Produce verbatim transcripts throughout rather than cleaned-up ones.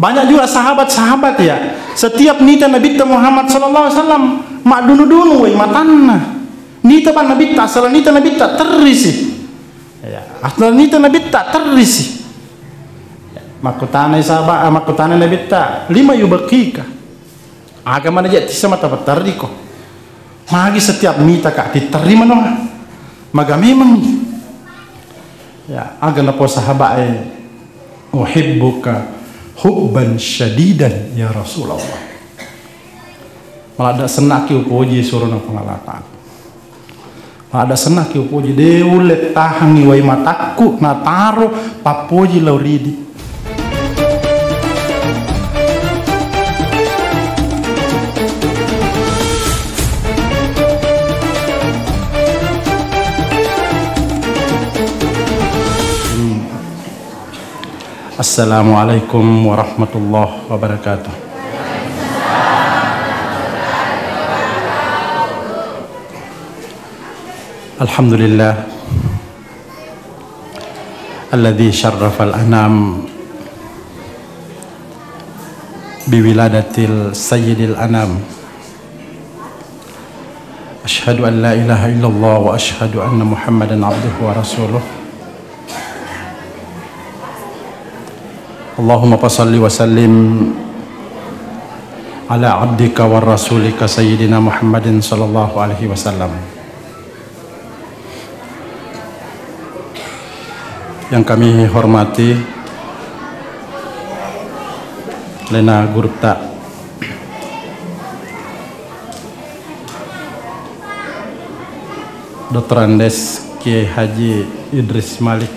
Banyak juga sahabat-sahabat, ya, setiap nita Nabitta Muhammad sallallahu alaihi wasallam, maddunu-dunu wai matanna. Nita bang Nabitta, asal nita Nabitta, terrisi. Ya, asal nita Nabitta, terrisi. Ya, makkutanai sahabat, ah, makkutanai Nabitta, "Lima yubakika?" Aga mana je tissa mata patterri ko. Magi setiap mita ka titterri manoa. Maga memang. Ya, aga napo sahabat e, "Uhibbuka hubban syadidan ya Rasulullah." Maladda sennaki upoji surona Puang Allah Ta'ala. Pada sennaki upoji, de ulle tahangngi wai matakku nataro pappoji lao ridi. Hmm. Assalamualaikum warahmatullahi wabarakatuh. Alhamdulillah, alladzi syarrafal anam biwiladatil sayyidil anam. Asyhadu an la ilaha illallah wa asyhadu anna Muhammadan abduhu wa rasuluh. Allahumma fasalli wa sallim ala abdika wa rasulika sayyidina Muhammadin sallallahu alaihi wasallam. Yang kami hormati, lena gurutta Doktor Andes Kiai Haji Idris Malik.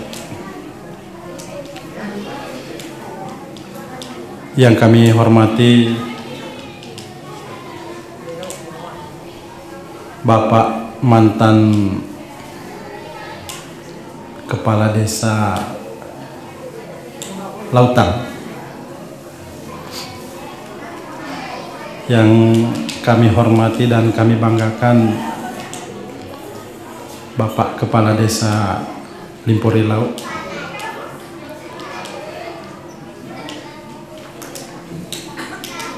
Yang kami hormati Bapak mantan Kepala Desa Lautang. Yang kami hormati dan kami banggakan, Bapak Kepala Desa Limporilau,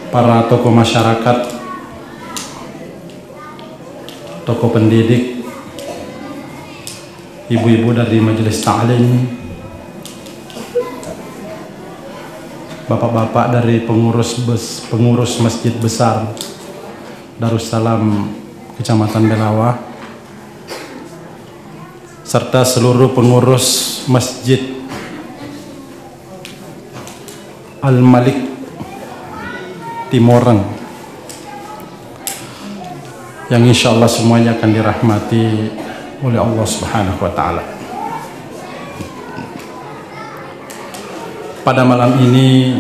para tokoh masyarakat, tokoh pendidik, ibu-ibu dari Majelis Ta'lim, bapak-bapak dari pengurus bes-, pengurus Masjid Besar Darussalam Kecamatan Belawa, serta seluruh pengurus Masjid Al-Malik Timoreng, yang insya Allah semuanya akan dirahmati oleh Allah Subhanahu wa Ta'ala. Pada malam ini,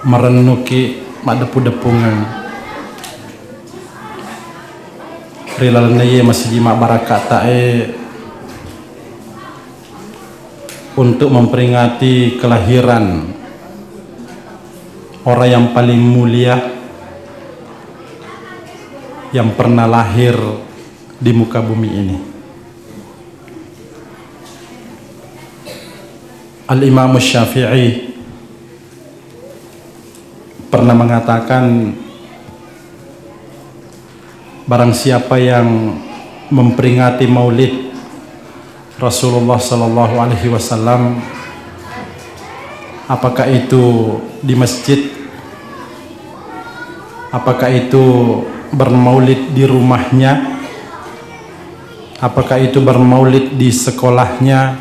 marennuki maddeppu-deppungeng ri lalenna iye masigi mabbarakata'e untuk memperingati kelahiran orang yang paling mulia yang pernah lahir di muka bumi ini. Al-Imam Syafi'i pernah mengatakan, barang siapa yang memperingati maulid Rasulullah sallallahu alaihi wasallam, apakah itu di masjid, apakah itu bermaulid di rumahnya, apakah itu bermaulid di sekolahnya,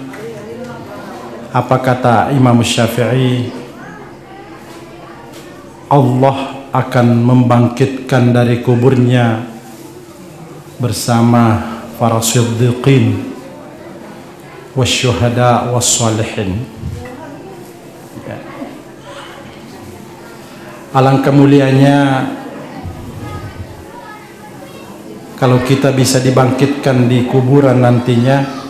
apa kata Imam Syafi'i? Allah akan membangkitkan dari kuburnya bersama para siddiqin, wasyuhada, wassalihin. Ya. Alangkah mulianya kalau kita bisa dibangkitkan di kuburan nantinya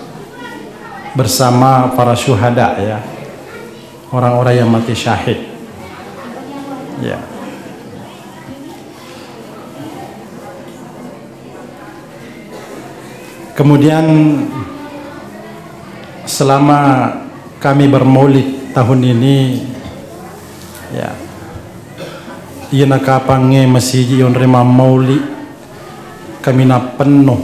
bersama para syuhada, ya, orang-orang yang mati syahid. Ya. Kemudian, selama Kami bermaulid tahun ini, ya. Iyana kapangnge masiji yonre mammauli, kami nappenno.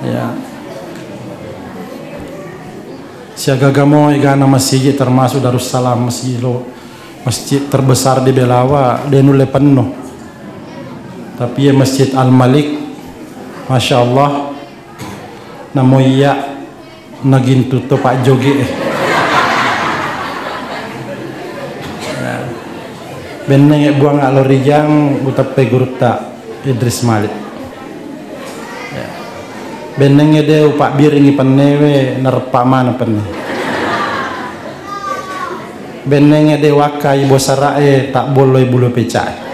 Ya. Siagagamo egana masiji, termasuk Darussalam, masiji lo, masjid terbesar di Belawa, de nulle penno. Tapi ya Masjid Al Malik, Masya Allah, namo iya nagintu to Pak Joge. Bennenge buang alorijang uteppe gurutta Idris Malik. Bennenge de upabbiringi pennewe nareppa mana penne. Bennenge de wakkai bosarae tak bolloi bulu pecae.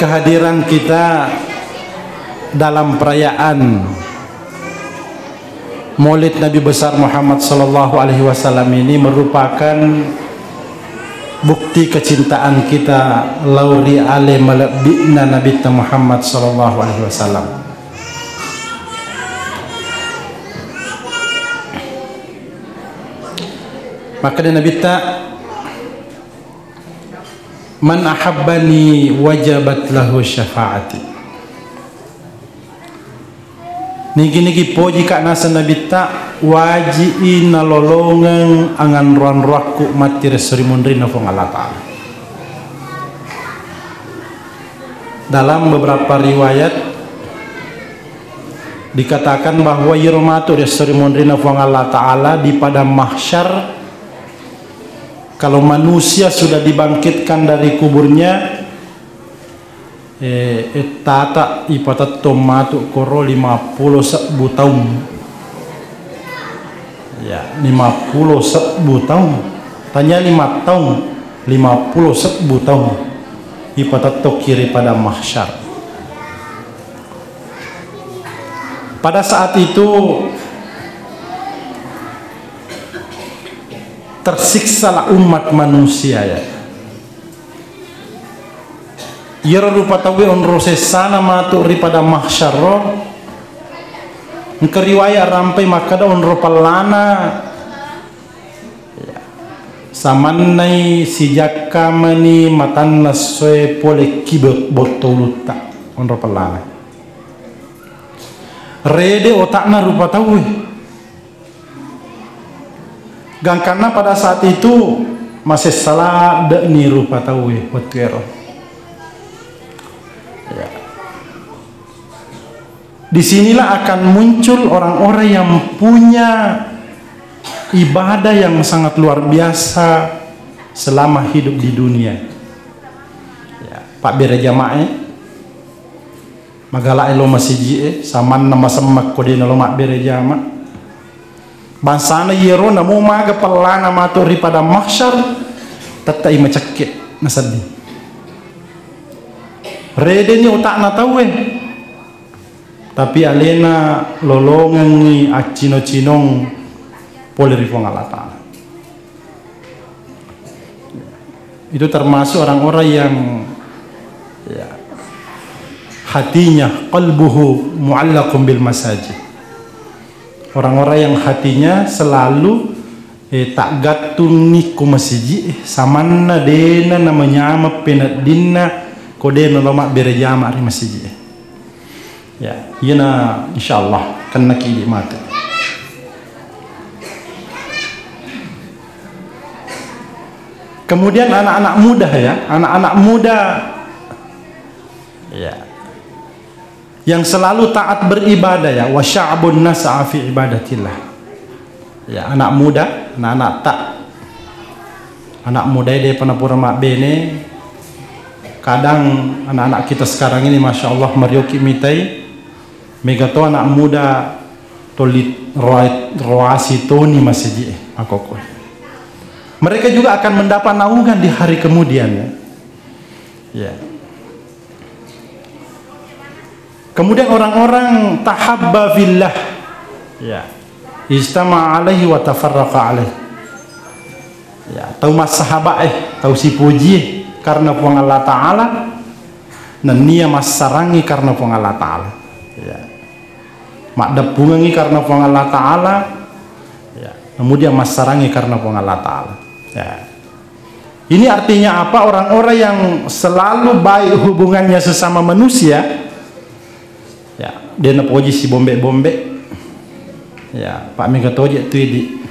Kehadiran kita dalam perayaan Maulid Nabi Besar Muhammad sallallahu alaihi wasallam ini merupakan bukti kecintaan kita lauri ale malebbi'na Nabitta Muhammad sallallahu alaihi wasallam. Maka Nabitta, "Man ahabbani wajabat lahu syafa'ati." Nigi-nigi pojika naseng Nabitta, waji'i nalolongeng anganro-anroakku matti ri esso ri munrinna Puang Allah Ta'ala. Dalam beberapa riwayat dikatakan bahwa iyaro matu ri esso ri munrinna Puang Allah Ta'ala di padang mahsyar, kalau manusia sudah dibangkitkan dari kuburnya, eh, ettata ipatettong matu koro lima pulo sebbu taung. Ya, lima pulo sebbu taung. Tania lima taung, lima pulo sebbu taung. Ipatettokki ri padang mahsyar. Pada saat itu tersiksalah umat manusia, ya. Iyaro rupa tauwe onro sessana matu ri padang mahsyar ro, engka riwaya rampai makkeda onro pellana, ya, samannai sijakka mani matanna essoe pole ki bot-, botto ulutta, onro pellana. Rede otakna rupa tauwe. Gangkanna pada saat itu masessa ladde'ni rupa tauwe wettu ero. Ya. Disinilah akan muncul orang-orang yang punya ibadah yang sangat luar biasa selama hidup di dunia. Ya, pabbere jama'e, magala elo masiji e, samanna masemma ko dena lo mabbere jama. Bangsana iyaro namo maga pellana matu ri padang mahsyar, tettai macekke nasedding. Redeni otakna tauwe, tapi alena lolongengngi accino-cinong pole ri Puang Allah Ta'ala. Itu termasuk orang-orang yang, ya, hatinya, qalbuhu mu'allaqun bil masajid. Orang-orang yang hatinya selalu, eh, taggattunni ko masiji, eh, samanna dena namanyameng peneddinna ko dena lo mabbere jama ri masiji, eh. Ya, iyana insyaallah kennaki idi mate. Kemudian anak-anak muda, ya, anak-anak muda, ya, yang selalu taat beribadah, ya, wa sya'bun nasa'a fi ibadatillah. Ya, anak muda, anak-anak ta-, anak muda de pernah pura mabbene. Kadang anak-anak kita sekarang ini, masya Allah, marioki mitai, mega to anak muda toli roa-, roasi toni masiji, eh, makkokkoe. Mereka juga akan mendapat naungan di hari kemudian, ya. Ya. Kemudian orang-orang tahabba fillah. Ya. Ijtama alaihi wa tafarraqa alaihi. Ya, tau massahabat, eh, tau sipuji, eh, karena Puang Allah Ta'ala, nennia massarangi karena Puang Allah Ta'ala. Ya. Maddeppungengngi karena Puang Allah Ta'ala, ya, kemudian massarangi karena Puang Allah Ta'ala. Ya. Ini artinya apa? Orang-orang yang selalu baik hubungannya sesama manusia, ya, de' napoji si bombe-bombe. Ya, Pak Mega toje tu idi.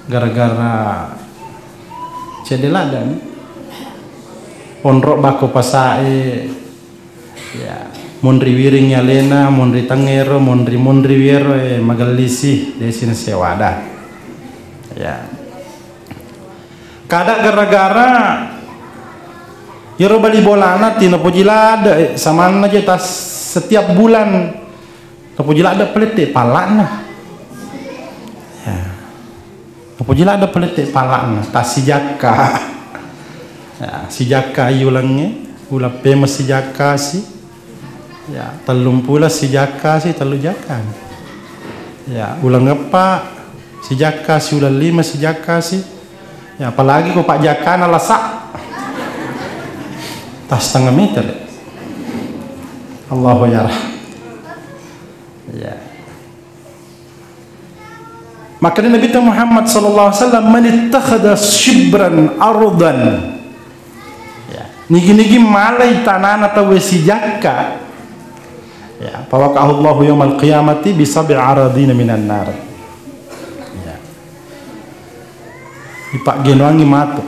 Gara-gara cedde ladang. Onro bako pasae, ya, monri wiring alena, monri tengngero, monri-monri wiero, eh, magellisi, desi nasewada. Ya. Kada gara-gara iyaro bali bolana ti napoji ladde, eh, samanna je tas setiap bulan napoji ladde pelette palla'na. Ya. Napoji ladde pelette palla'na, tas sijakka. Ya, sijakka yulengnge, uleng pema sijakka si. Ya, tellumpulo sijakka si, tellu jakka. Ya, uleng eppa sijakka si, uleng lima sijakka si. Ya, apalagi ko pajjakkana lasa. Tas setengah meter. Allahu yarham. Ya. Makanya Nabi Muhammad sallallahu alaihi wasallam, "Man ittakhadha shibran ardan." Ya. Nigi-nigi malai tanana tauwe sijakka. Ya, fawaqahu Allahu yaumal qiyamati bi sab'i aradina minan nar. Ya. Ipaggenoangi matu.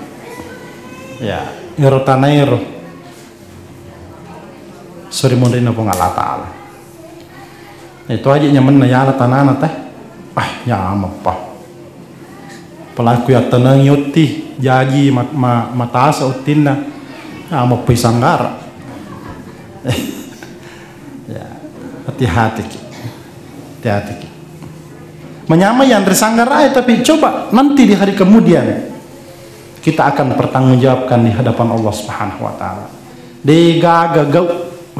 Ya, ero tanaero. Sori monrinna Puang Allah Ta'ala. Itu aja nyamenna yala tanana teh. Ah, nyameppa. Pelaku ya tenang yotti, jaji ma-, ma-, matasa ottinna. Nyameppa isanggara. Ya, hati-hati ki. Hati-hati ki. Menyamai yang risanggara, eh, tapi coba nanti di hari kemudian kita akan pertanggungjawabkan di hadapan Allah Subhanahu wa Ta'ala. De gaga gau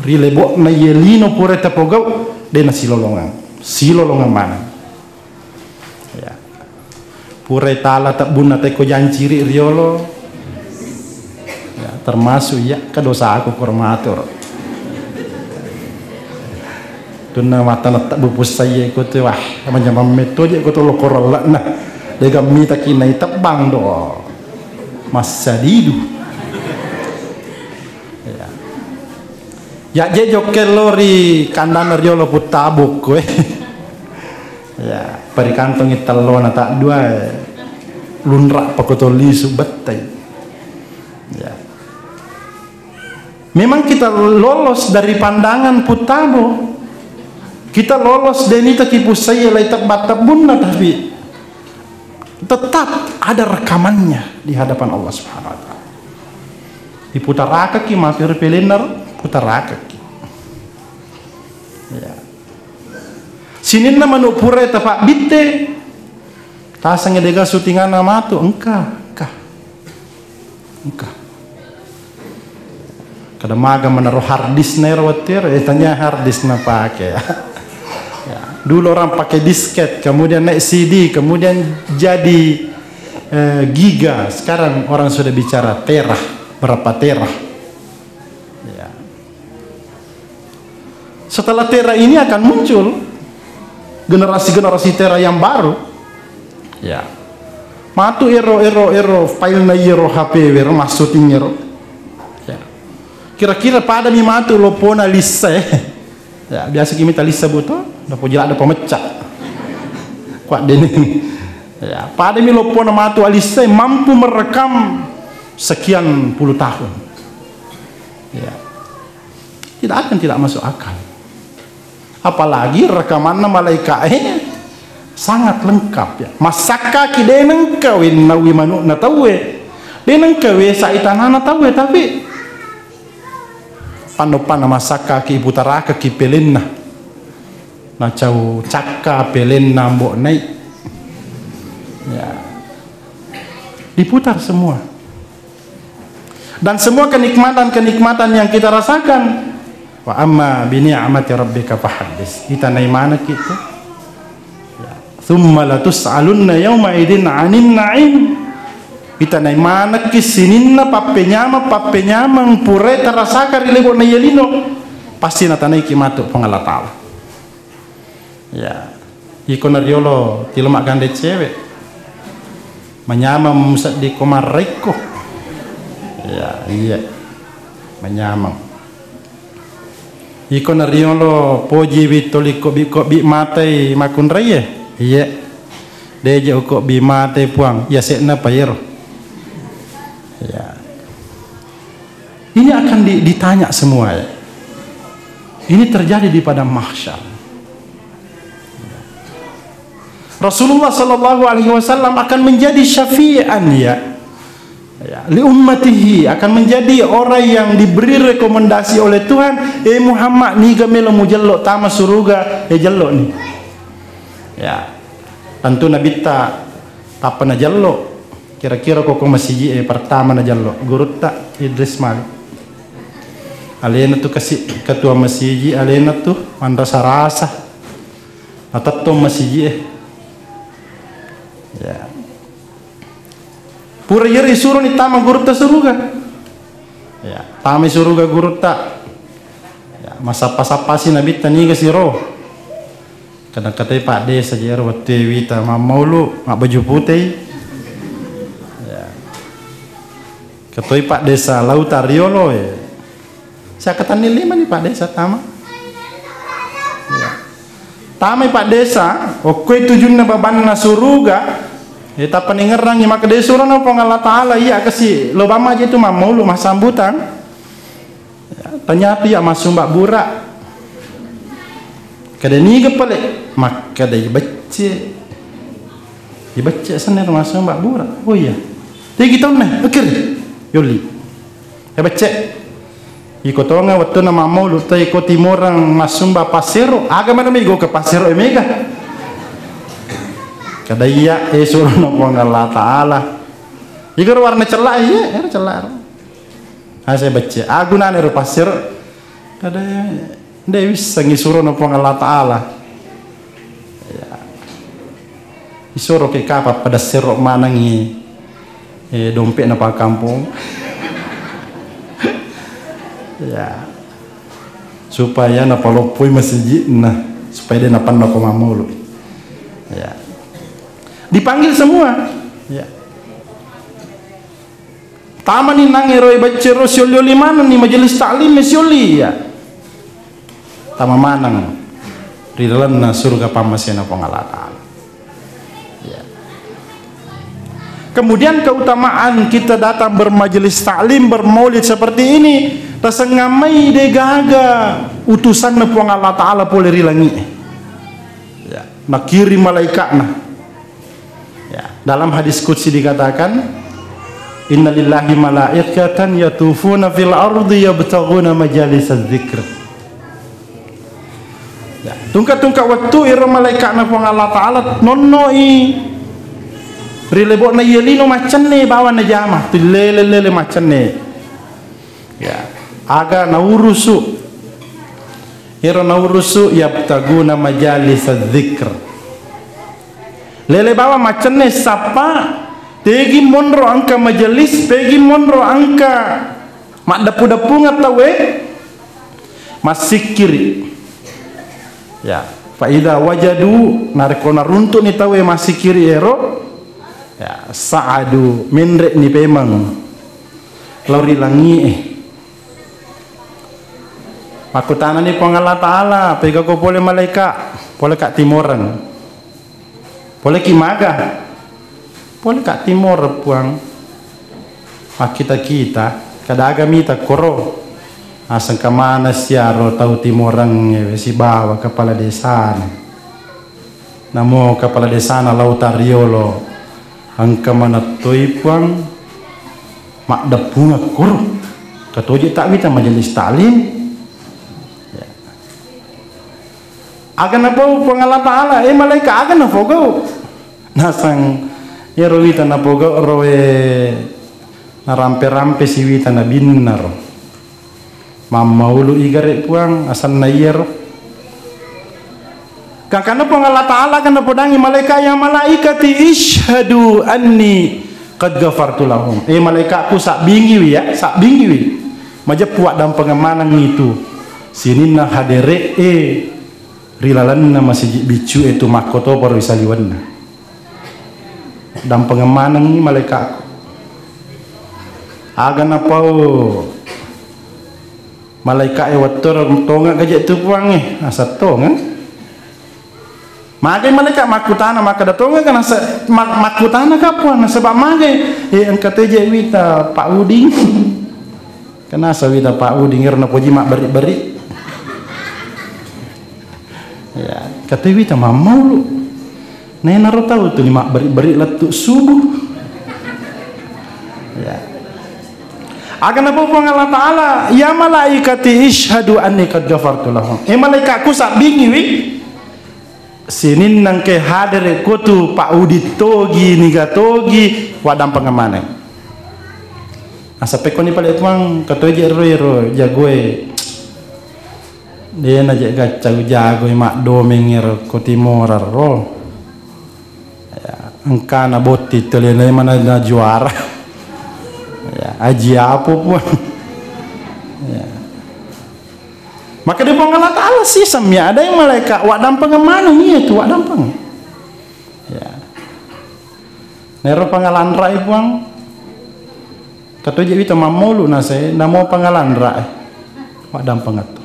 ri lebo'na ye lino pura tapogau, de nasilolongang. Silolongang maneng. Ya. Pura tala tebbunna teko janciri riolo. Ya, termasuk iya ke dosaku kurmatur. Tunna mata na tebbu pussai ko tu, wah, manyamang metto je ko tu lokor lelekna. De gammita kinai tebbang do. Massadidu. Ya. Ya, je jokke lo ri kandana riolo puttabuk koe. Ya, parikantongi tellona tak dua, eh, lunra pakoto lisu bettai. Ya. Memang kita lolos dari pandangan puttabo. Kita lolos denita ki pussai lai tebba-tebbunna, tapi tetap ada rekamannya di hadapan Allah Subhanahu wa Ta'ala. Diputarakaki matu ri pelenna ro, putarakaki. Ya. Sininna manu pura tapabbitte, tasengnge dega syutinganna matu, engka, engka. Engka. Kada maga menaro hard disk na ero wettu ero, eh, tanya hard disk na pake. Ya, dulu orang pakai disket, kemudian naik C D, kemudian jadi, eh, giga. Sekarang orang sudah bicara tera, berapa tera. Ya. Setelah tera ini akan muncul generasi-generasi tera yang baru. Ya. Matu ero, ero, ero, file na ero H P wero, massuting ero. Ya. Kira-kira pada mi matu lopona lissa, eh. Ya, biasa ki mita lissa buto, dapo jela ada pemecah. Kuat dene. Ya, pada mi lopona matu alissa, eh, mampu merekam sekian puluh tahun. Ya. Tidak akan tidak masuk akal. Apalagi rekamanna malaika, eh, sangat lengkap, ya. Massakkaki de nengka wennawi manu'na tauwe. De nengka wesai tanana tauwe, tapi panoppanna massakkaki iputarakaki pelenna. Nacau cakka pelenna Mbok Nai. Ya. Diputar semua. Dan semua kenikmatan-kenikmatan yang kita rasakan, wa amma bi ni'mati rabbika fahaddits. Itanai maneng itu. Ya. Tsumma latus'alunna yauma idzin 'anin na'im. Itanai manekki sininna pappenyameng-pappenyameng purae tarasaka ri lebo'na iye lino. Pasti natanaiki matu Puang Allah Ta'ala. Ya, iko nariolo tilo maggandeng cewek. Manyameng musedding ko marraikko. Ya, iya. Manyameng. Iko nariolo pojiwi toli kobbi-kobbi matai makkunraie. Iya. Deje ukobbi matai, Puang. Iya se'na pa iyaro. Ya. Ini akan di-, ditanya semua, ya. Ini terjadi di padang mahsyar. Rasulullah sallallahu alaihi wasallam akan menjadi syafi'an, ya. Ya, li ummatihi, akan menjadi orang yang diberi rekomendasi oleh Tuhan, "Eh Muhammad, niga melo mujello tama suruga, eh jello ni." Ya. Tentu Nabitta tappa najello. Kira-kira koko masiji e pertama najello gurutta Idris Malik. Alena tu kasi ketua masiji, alena tu manrasa-rasa. Natettong masiji e. Ya. Pura iyaro isuro ni tama gurutta suruga. Ya, tama suruga gurutta. Ya, masappa-sappa si Nabitta niga siro. Kadang katoi Pak Desa jero wettu e wita mammaulu mabbaju putei. Ya. Katoi Pak Desa Lauta Riolo, ya. Siakkatenni lima ni Pak Desa tama. Ya. Tamai Pak Desa, okkoi tujunna babanna suruga, ya, tappa ningerrangi makkeda surono Puang Allah Ta'ala, iya kasi lo bamma je tu mammaulu massambutang. Ya, tanyatu iya massumba bura. Kada niga pale, makkeda ibecce. Ibecce senna ro massumba bura. Oh iya. Tegi taunna, pikir. Yoli. Ibecce. Iko tonga wettunna mammaulu to iko timorang massumba passero, aga mana mi go ke passero e mega. Kada iya, eh, surono Puang Allah Ta'ala. Iko ro warna cella, iya, ero cella ro. Ase becce, agunana ero passero. Kada nde wissengi surono Puang Allah Ta'ala. Ya. Isuro ke kapa pada sero manengi, eh, dompetna pakampong. Ya. Supaya napaloppoi masijinna, supaya de napanna ko mammaulu. Ya. Dipanggil semua. Ya. Tamani nang ero ibecce ro sioli-oli manenni majelis taklim e sioli, ya. Tama maneng ri lalenna surga pammasena Puang Allah Ta'ala. Ya. Kemudian keutamaan kita datang bermajelis taklim, bermaulid seperti ini, tasengngammai de gaga utusanna Puang Allah Ta'ala pole ri langi e. Ya. Nakirim malaikatna. Ya, dalam hadis qudsi dikatakan, "Innalillahi malaikatan yatufuna fil ardi yabtaghuna majalisaz zikr." Ya, tungka-tungka wettu iro malaikatna Puang Allah Ta'ala nonnoi ri lebo'na iye lino maccenne bawang najama, tu lele-lele maccenne. Ya, aga naurusu? Ero naurusu yabtaguna majalisa dzikr. Lele bawang maccenne sappa, tegi monro engka majelis, tegi monro engka maddeppu-deppungeng tauwe, massikkiri. Ya, fa idza wajadu, narekko naruntu'ni tauwe massikkiri ero, ya, sa'adu, menre'ni pemeng lao ri langi'e. Makkutanani Puang Allah Ta'ala, "Pegako pole malaika, poleka timoreng." "Poleki maga?" "Poleka timoreng, Puang." Makkita-kita, kada aga mita koro. Asengka maneng siaro tau timoreng sibawa kepala desana. Namo kepala desana lao tariolo, engka manettoi Puang maddeppungeng koro. Katoje tak wita majelis taklim. Ya. Aga napau Puang Allah Ta'ala, eh malaika, aga napogau? Nasang ero wita napogau roe narampe-rampe si wita nabinnaro. Mammaulu igare Puang, asanna iyaro. Gangkanna Puang Allah Ta'ala kan napodangi malaika, "Ya malaikati, ishhadu anni qad ghafartu lahum." Eh malaikatku, sabbingiwi ya, sabbingiwi. Majeppu addampengeng maneng itu sininna hadere e Ri lalenna masiji biccu e tu makkotoparo ri saliwenna. Dampengeng manengngi malaika'ku. Aga napau malaika' e, wettoro tongeng gaje tu Puang e, naseng tongeng. Magai malaika' makkutana, makkeda tongeng ga? Nase-, mak-, makkutana ka Puang, nasaba magai, e, engka teje wita Pak Uding. Kenasa wita Pak Uding, ero napoji mabberi-beri. Ya, kata wita mammaulu. Nenaro tau tu ni mabberi-beri lettu subuh. Ya. Aga napau Puang Allah Ta'ala, "Ya malaikati, ishhadu anni qad ghafartu lahum." E malaika'ku, sabbingi wi. Sininna engkae hadere ko tu Pak Uding togi, niga togi, waddampengeng maneng. Nasaba pekkoni pale Puang, katoje ro ero jagoe. Dena je gaccau jagoi maddomeng ero ko Timorang ro. Ya, engkana botting tuli na mana na juara. Ya, aji apa Puang? Ya. Maka di Puang Allah Ta'ala siseng mi ada yang malaika' waddampengeng maneng, iya tu waddampengeng. Ya. Nero pangalanra'i Puang, katoje wita mammolu nasai, namo pangalanra'i. Waddampengeng tu.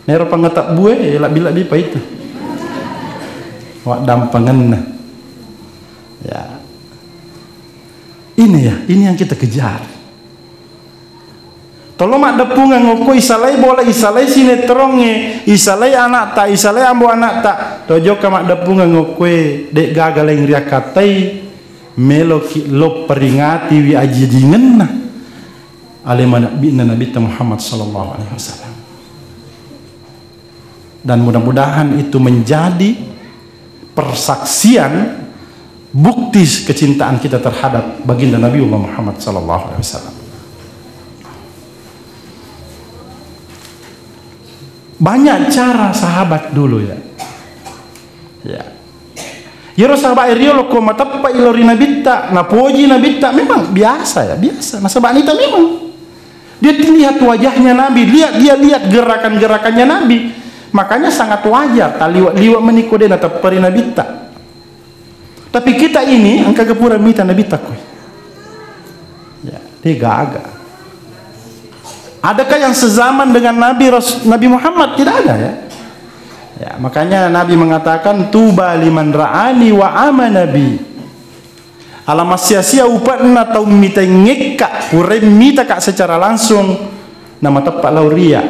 Nero pangatebbue, labbi-labbi pa itu. Waddampengenna. Ya. Ini ya, ini yang kita kejar. Tolo maddeppungeng okko, isalai bola, isalai sinetrongnge, isalai anakta, isalai ambo anakta. Tojokka maddeppungeng okkoe, de' gaga laing riakkatai, meloki lo peringatiwi ajijingenna ale manabbi'na Nabitta Muhammad sallallahu alaihi wasallam. Dan mudah-mudahan itu menjadi persaksian, bukti kecintaan kita terhadap baginda Nabiullah Muhammad sallallahu alaihi wasallam. Banyak cara sahabat dulu ya. Ya. Yero sahabat e riolo ko mateppa ilo ri Nabitta, napoji Nabitta, memang biasa ya, biasa. Nasaba nita memang. Dia lihat wajahnya Nabi, lihat, dia lihat gerakan-gerakannya Nabi. Makanya sangat wajar taliwa-liwa meniko de natepperi Nabitta. Tapi kita ini engka gapura mita Nabitta koi. Ya, de gaga. Adakah yang sezaman dengan Nabi Ras-, Nabi Muhammad? Tidak ada ya. Ya, makanya Nabi mengatakan, "Tuba liman ra'ani wa amana bi." Ala massia-sia upe'na tau mitengngekka, puraing mitaka secara langsung, namateppa lao ria.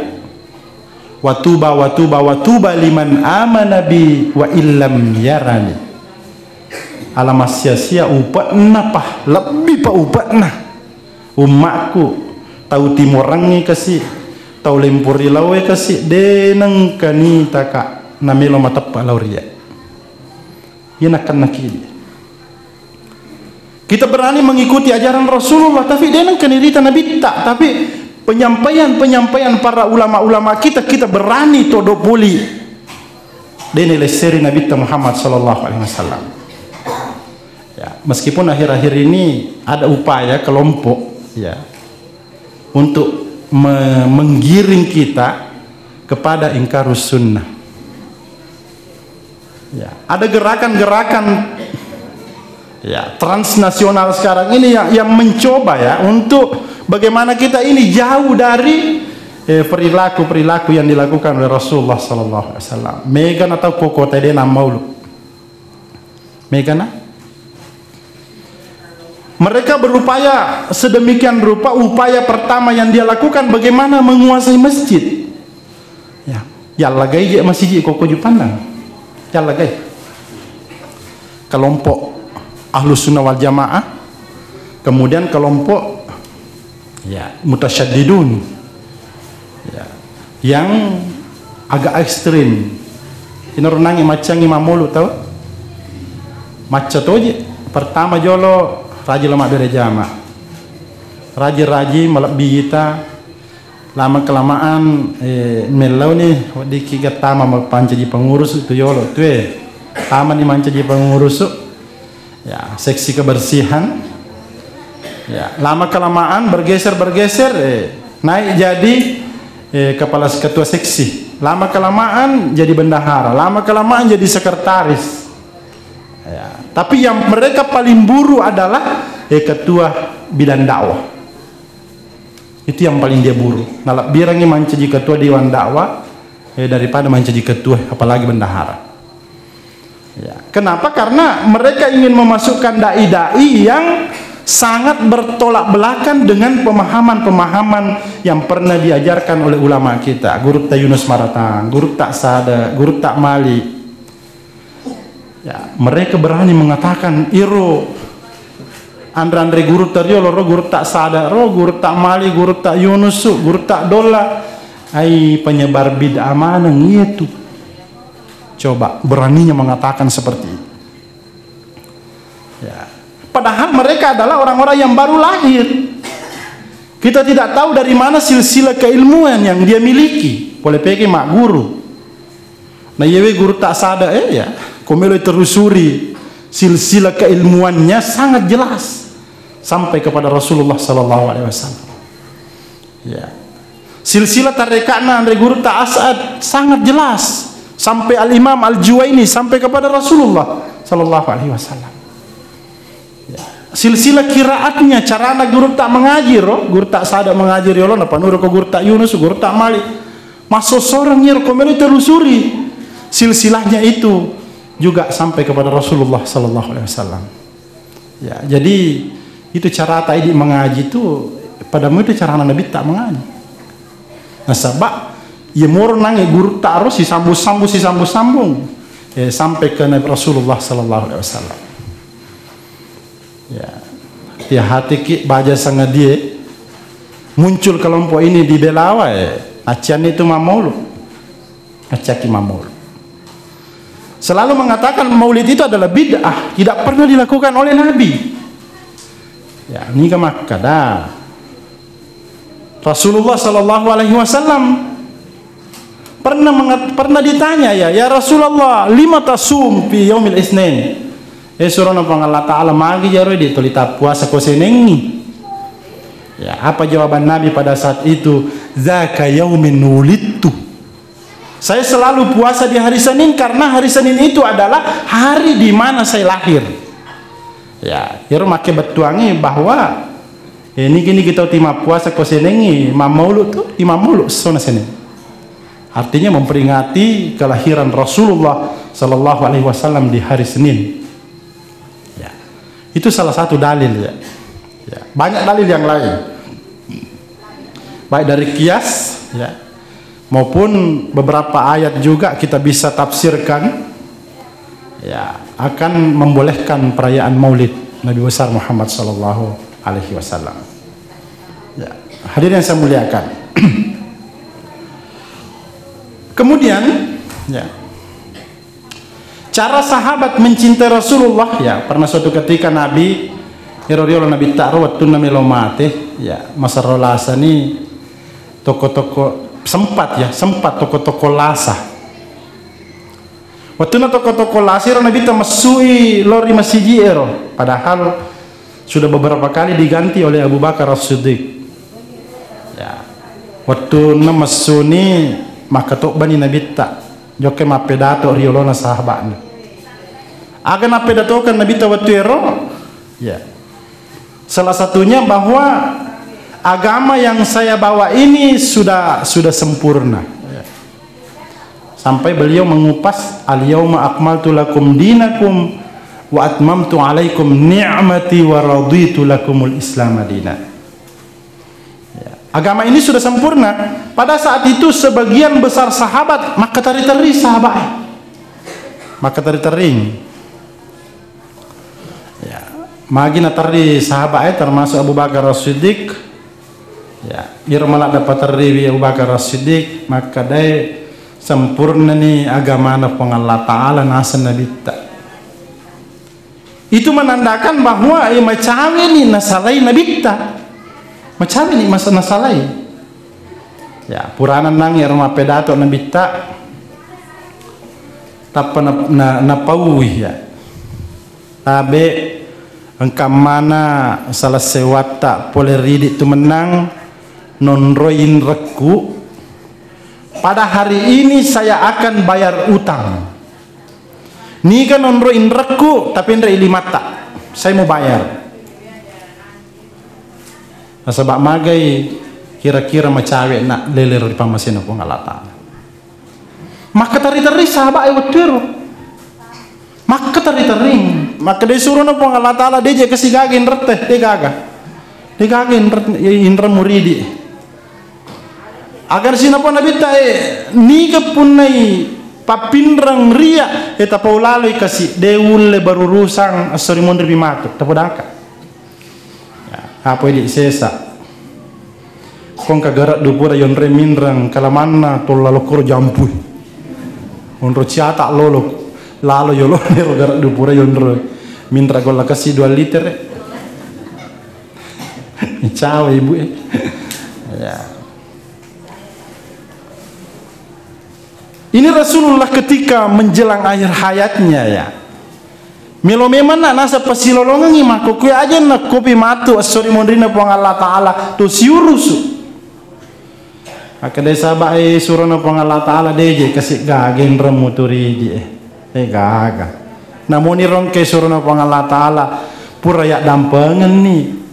Watuba, watuba, watuba liman amana bi wa illam yarani. Ala massia-sia upe'na pa, lebbi pa upe'na ummakku, tau Timorengnge kasi, tau Lemporilaoe kasi, de nengka nitaka namelo mateppa lao ria. Iya nakennakidi. Kita berani mengikuti ajaran Rasulullah, tapi de nengka nirita Nabitta, tapi penyampaian-penyampaian para ulama-ulama kita, kita berani todo puli. De nilesseri Nabitta Muhammad sallallahu alaihi wasallam. Ya, meskipun akhir-akhir ini ada upaya kelompok, ya, untuk me-, menggiring kita kepada ingkarus sunnah. Ya, ada gerakan-gerakan, ya, transnasional sekarang ini yang, yang mencoba, ya, untuk bagaimana kita ini jauh dari, eh, perilaku-perilaku yang dilakukan oleh Rasulullah sallallahu alaihi wasallam. Megana tau kota de nammaulu. Megana? Mereka berupaya sedemikian rupa, upaya pertama yang dia lakukan bagaimana menguasai masjid. Ya, yallagai je masjid koko Jupannang. Yallagai. Kelompok Ahlus Sunnah wal Jamaah, kemudian kelompok, ya, mutasyaddidun. Ya. Yang agak ekstrim. Ino renangi maccangi mamolu tau. Macca toje. Pertama jolo, raji lo mabbere jama. Raji-raji malebbi ita. Lama kelamaan, eh, mellau ni, weddikki gattama ma-, pancaji pengurus tu yolo tue. Tama ni mancaji pengurus. Ya, seksi kebersihan. Ya, lama kelamaan bergeser-bergeser, eh, naik jadi, eh, kepala s-, ketua seksi. Lama kelamaan jadi bendahara, lama kelamaan jadi sekretaris. Ya, tapi yang mereka paling buru adalah, eh, ketua bidang dakwah. Itu yang paling dia buru. Nalebbirangngi mancaji ketua dewan dakwah, eh, daripada mancaji ketua, apalagi bendahara. Ya, kenapa? Karena mereka ingin memasukkan dai-dai yang sangat bertolak belakang dengan pemahaman-pemahaman yang pernah diajarkan oleh ulama kita, Gurutta Yunus Maratang, Gurutta Sada, Gurutta Mali. Ya, mereka berani mengatakan, "Iro anre-anre gurutta riolo, ro Gurutta Sada, ro Gurutta Mali, Gurutta Yunus, Gurutta Dolla, ai penyebar bid'ah maneng itu." Coba beraninya mengatakan seperti itu. Ya. Padahal mereka adalah orang-orang yang baru lahir. Kita tidak tahu dari mana silsilah keilmuan yang dia miliki. Pole peke mak guru. Nah, iyawe Gurutta Sada, eh, ya, komelo telusuri silsilah keilmuannya sangat jelas sampai kepada Rasulullah sallallahu alaihi wasallam. Ya. Silsilah tarekatna anre Gurutta As'ad sangat jelas sampai Al-Imam Al-Juwaini sampai kepada Rasulullah sallallahu alaihi wasallam. Ya. Silsilah kiraatnya, carana Gurutta mengaji ro, Gurutta Sada mengaji riolo, napanuru ko Gurutta Yunus, Gurutta Mali. Massosoreng iro, komelo telusuri silsilahnya itu juga sampai kepada Rasulullah sallallahu alaihi wasallam. Ya, jadi itu cara ta idi mengaji itu, padamu itu cara Nabi ta mengaji. Nasaba, iya moro nangi gurutta ro sisambung-sambung, sisambung-sambung, eh, sampai ke Nabi Rasulullah sallallahu alaihi wasallam. Ya. Hati-hati ki baja sangadie muncul kelompok ini di Belawa, eh, accianni itu mamolu. Accaki mamolu. Selalu mengatakan maulid itu adalah bid'ah, tidak pernah dilakukan oleh Nabi. Ya, niga makkada Rasulullah sallallahu alaihi wasallam pernah mengat-, pernah ditanya, ya, "Ya Rasulullah, lima tasum fi yaumil isnin?" Eh, surona Puang Allah Ta'ala, magi jaro di toli tappuasa ko senengi? Ya, apa jawaban Nabi pada saat itu? "Zaka yaumin wulidtu." Saya selalu puasa di hari Senin karena hari Senin itu adalah hari di mana saya lahir. Ya, iro make bettuangi bahwa, eh, niki-niki tau timappuasa ko senengi, mammaulu tu, timammaulu sona Senin. Artinya memperingati kelahiran Rasulullah sallallahu alaihi wasallam di hari Senin. Ya. Itu salah satu dalil, ya. Ya. Banyak dalil yang lain. Baik dari kias, ya, maupun beberapa ayat juga kita bisa tafsirkan, ya, akan membolehkan perayaan Maulid Nabi besar Muhammad sallallahu alaihi wasallam. Ya, hadirin yang saya muliakan. Kemudian, ya, cara sahabat mencintai Rasulullah, ya, pernah suatu ketika Nabi, ero riolo Nabi ta'ro wettunna melo mate, ya, masarro lasani toko-toko, sempat, ya, sempat toko-toko lasa. Wettunna toko-toko lasa ero Nabi ta messui lao ri masiji ero, padahal sudah beberapa kali diganti oleh Abu Bakar As-Siddiq. Ya. Wettunna messuni makkatobbani Nabitta, jokka mappedato ri olona sahaba'na. Aga nappedatokan Nabitta wettu ero? Ya. Salah satunya bahwa agama yang saya bawa ini sudah, sudah sempurna. Ya. Sampai beliau mengupas, "Al-yauma akmaltu lakum dinakum wa atmamtu alaikum ni'mati wa raditu lakumul Islam dina." Ya. Agama ini sudah sempurna. Pada saat itu sebagian besar sahabat makkateri-teri sahabat. Makkateri-teri. Ya. Magi naterri sahabat, eh, termasuk Abu Bakar As-Siddiq. Ya, iro maladde paterriwi Abu Bakar As-Siddiq, makkadai sempurnani agamana Puang Allah Ta'ala naseng Nabitta. Itu menandakan bahwa, eh, macaweni nasalai Nabitta. Macaweni masa nasalai. Ya, purana nangi ero mappedato Nabitta, tappa na, na, napaui, ya. Tabe, engka mana salessewatta pole ridi tu mennang, nonroi inrekku, Pada hari ini saya akan bayar utang. Niga nonro inrekku, tapi nre ilimatta. Saya mau bayar. Nasaba magai kira-kira macawe na lelero ri pammasena Puang Allah Ta'ala. Makkatari-tari sahabat e wettuero. Makkatari-tari. Makkeda surona Puang Allah Ta'ala, deje kasi gaga inrette, de gaga. De gaga inre-, inre muridi. Agar sinapa nabitta, eh, niga punnai pappinreng ria, eh, tapaulaloi kasi, de ulle barurusang esso ri monri pi matu, tapodangka. Ya, apa idi sesa? Kongka garaddu pura yonre minreng kalamanna tolla lokkoro jampui. Onro ciata lolo, lalo yolo nero garaddu pura yonro minreng golla kasi dua litere. Cawa ibu e. Ya. Ini Rasulullah ketika menjelang akhir hayatnya, ya. Melo memang na nasa pasilolongengi makkokkoe aja nakkopi matu esso ri monrina Puang Allah Ta'ala to siurusu. Makkeda sahabat e surona Puang Allah Ta'ala, deje kasi gaga inremmu tu ridi e. Eh, gaga. Namoni rongke surona Puang Allah Ta'ala, pura yaddampengenni.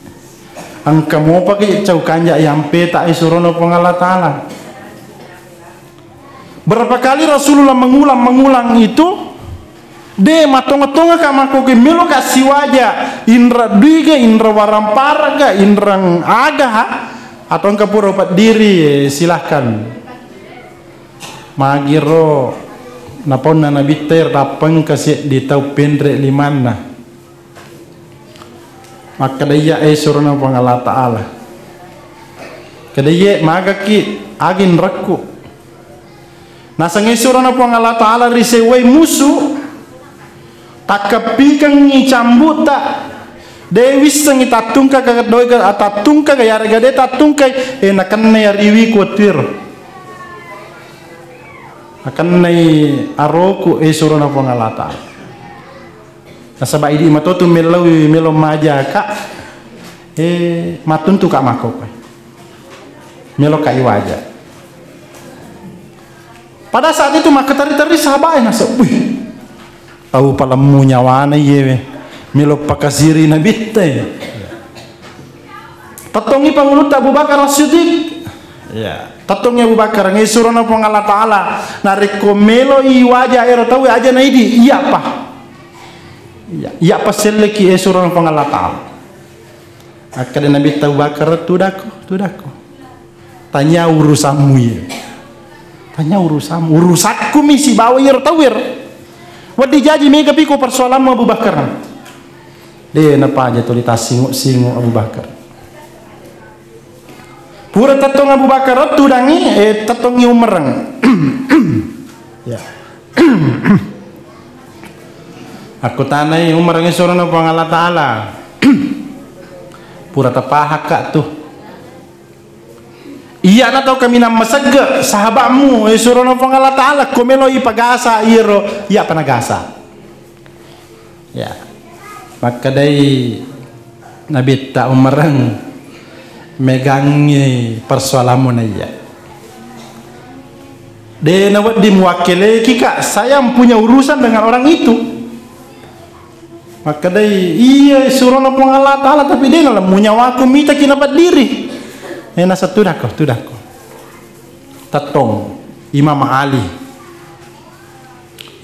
Engka mopa ke cau kanja yampeta e surona Puang Allah Ta'ala. Berapa kali Rasulullah mengulang-mengulang itu, de matonga-tonga ka makkokkoe melo ka siwaja, inra duiga, inra waramparaga, inrang aga, atau engka pura upaddiri, eh, silahkan. Magiro napaunna nabitta iro tappengka seddi tau penre limanna. Makkeda iya, eh, surona Puang Allah Ta'ala. Keda iye, magaki, aga inrekku. Nasengnge surona Puang Allah Ta'ala risewai musu, takkeppikengngi cambu'ta, de wissengngi tattungka ka doi ka, tattungka ka yarega de tattungkai, eh, nakennai ariwiku wettuero. Nakennai aroku, eh, surona Puang Allah Ta'ala. Nasaba idi matotu mellau melo majaka, eh, mattuntu ka makkokkoe. Melo ka iwaja. Pada saat itu makkatari-tari sahabat e nasaba, wih, tau palemmu nyawana iyewe. Melo pakasiri nabitta e. Tettongi pangulutta Abu Bakar As-Siddiq. Ya. Tettongi Abu Bakar, ngai surona Puang Allah Ta'ala. Narekko melo iwaja ero tau aja naidi, iya pa. Iya, iya pa selleki, eh, surona Puang Allah Ta'ala. Akkeda Nabitta Abu Bakar, tudakko, tudakko. Tanya urusammu iye. Tanya urusammu. Urusakku mi sibawa iyaro tau ero. Wedding jaji mega piko persoalammu Abu Bakar. De napaja tuli tassingu-singu Abu Bakar. Pura tettong Abu Bakar tudangi, eh, tettongi Umereng. Ya. Aku tanai Umereng surona Puang Allah Ta'ala. Pura tapahakka tu. Iyana tau kaminang masegge, sahabatmu, eh, surona Puang Allah Ta'ala, ko melo ipagasa iyaro, iya panagasa. Ya. Makkedai Nabitta Umereng, megangngi persoalammu naiya. De nawedding muwakkeleki ka, saya punya urusan dengan orang itu. Makkedai, iya, surona Puang Allah Ta'ala, tapi de nala munyawaku mitaki napaddiri. Eh, nasa tudakko, tudakko. Tettong, Imam Ali.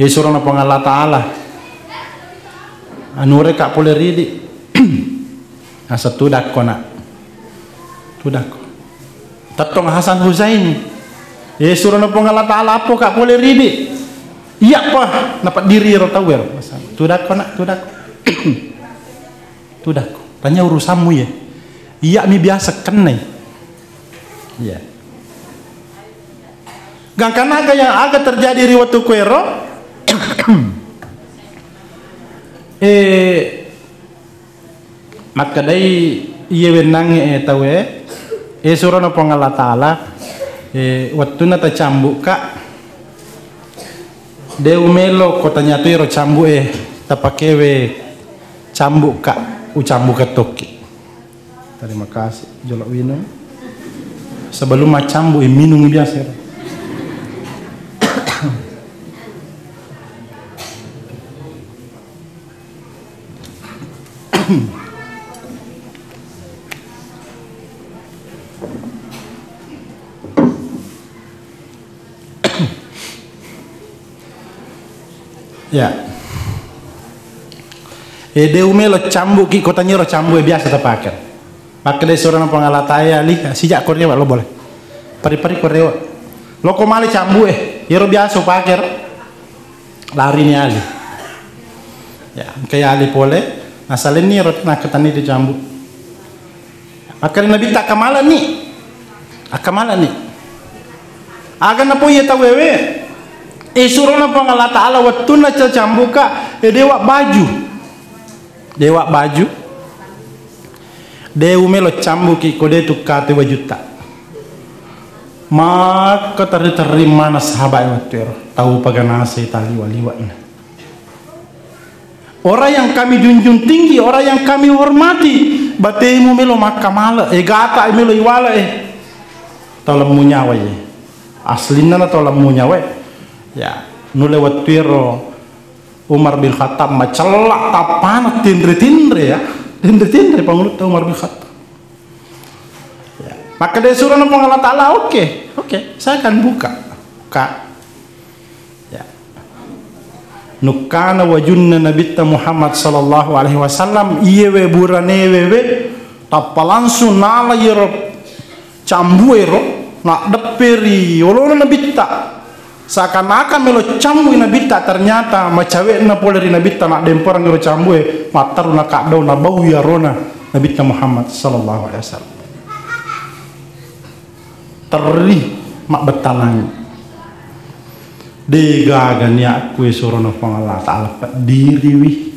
Iya, surona Puang Allah Ta'ala. Anure ka pole ridi. Nasa tudakko, nak. Tudakko. Tettong Hasan Husaini. Eh, surona Puang Allah Ta'ala, appo ka pole ridi. Iya pa, napaddiri ro tau ero. Tudakko, nak, tudakko. Tudakko. Tanya urusammu, ya. Iya mi biasa kennai. Iya. Gangkana aga yang aga terjadi ri wettu kuero. Eh, Makkedai iye wennangnge, eh, tauwe, eh, surona Puang Allah Ta'ala, eh, wettunna tacambu'ka, de umelo ko tanyatui ro cambu'e, tapakewe cambu'ka, ucambuka tokki. Terima kasih, jolo winung. Sebelum macambu, eh, minung biasa ero. Ya. E, de umelo cambuki, ko tanyiro cambu e biasa tapake. Makkeda surona Puang Allah Ta'ala, Ali, sijak ko rewa lo boleh. Pari-pari ko rewa. Loko male cambu e, yero biasa upake. Larini Ali. Ya, engka Ali pole, nasalenni ro nakkatenni tu cambu. Makkeda Nabitta, akkamalani. Akkamalani. Aga napoi iya tauwe we. E, surona Puang Allah Ta'ala wettunna cacambuka, e, dewa baju. Dewa baju. De umelo cambuki ko de tukkate wajutta. Makko terri-terri mana sahabat e wettu ero. Tau paganasai taliwa-liwa'na. Orang yang kami junjung tinggi, orang yang kami hormati, batemu melo makkamala, e, gata melo iwala, e. Tau lemmu nyawa, e. Aslinna na tau lemmu nyawa, e. Ya, nulle wettu ero Umar bin Khattab macella tappana tinre-tinre, ya. Tinre-tinre pangulutta Umar bin Khattab. Ya. Makkeda surona Puang Allah Ta'ala, "Oke, oke, saya akan buka." Buka. Ya. Nukkana wajunna Nabitta Muhammad sallallahu alaihi wasallam, iyewe buranewe we, tappa langsung nala yero cambu ero, naddeppe ri olona Nabitta. Seakan-akan melo cambui Nabitta, ternyata macawe'na pole ri Nabitta, naddempereng ero cambue, matteru nakaddau, nabaui arona Nabitta Muhammad sallallahu alaihi wasallam. Terri mabbettalangi. De gaga niakku e surona Puang Allah Ta'ala, peddiriwi.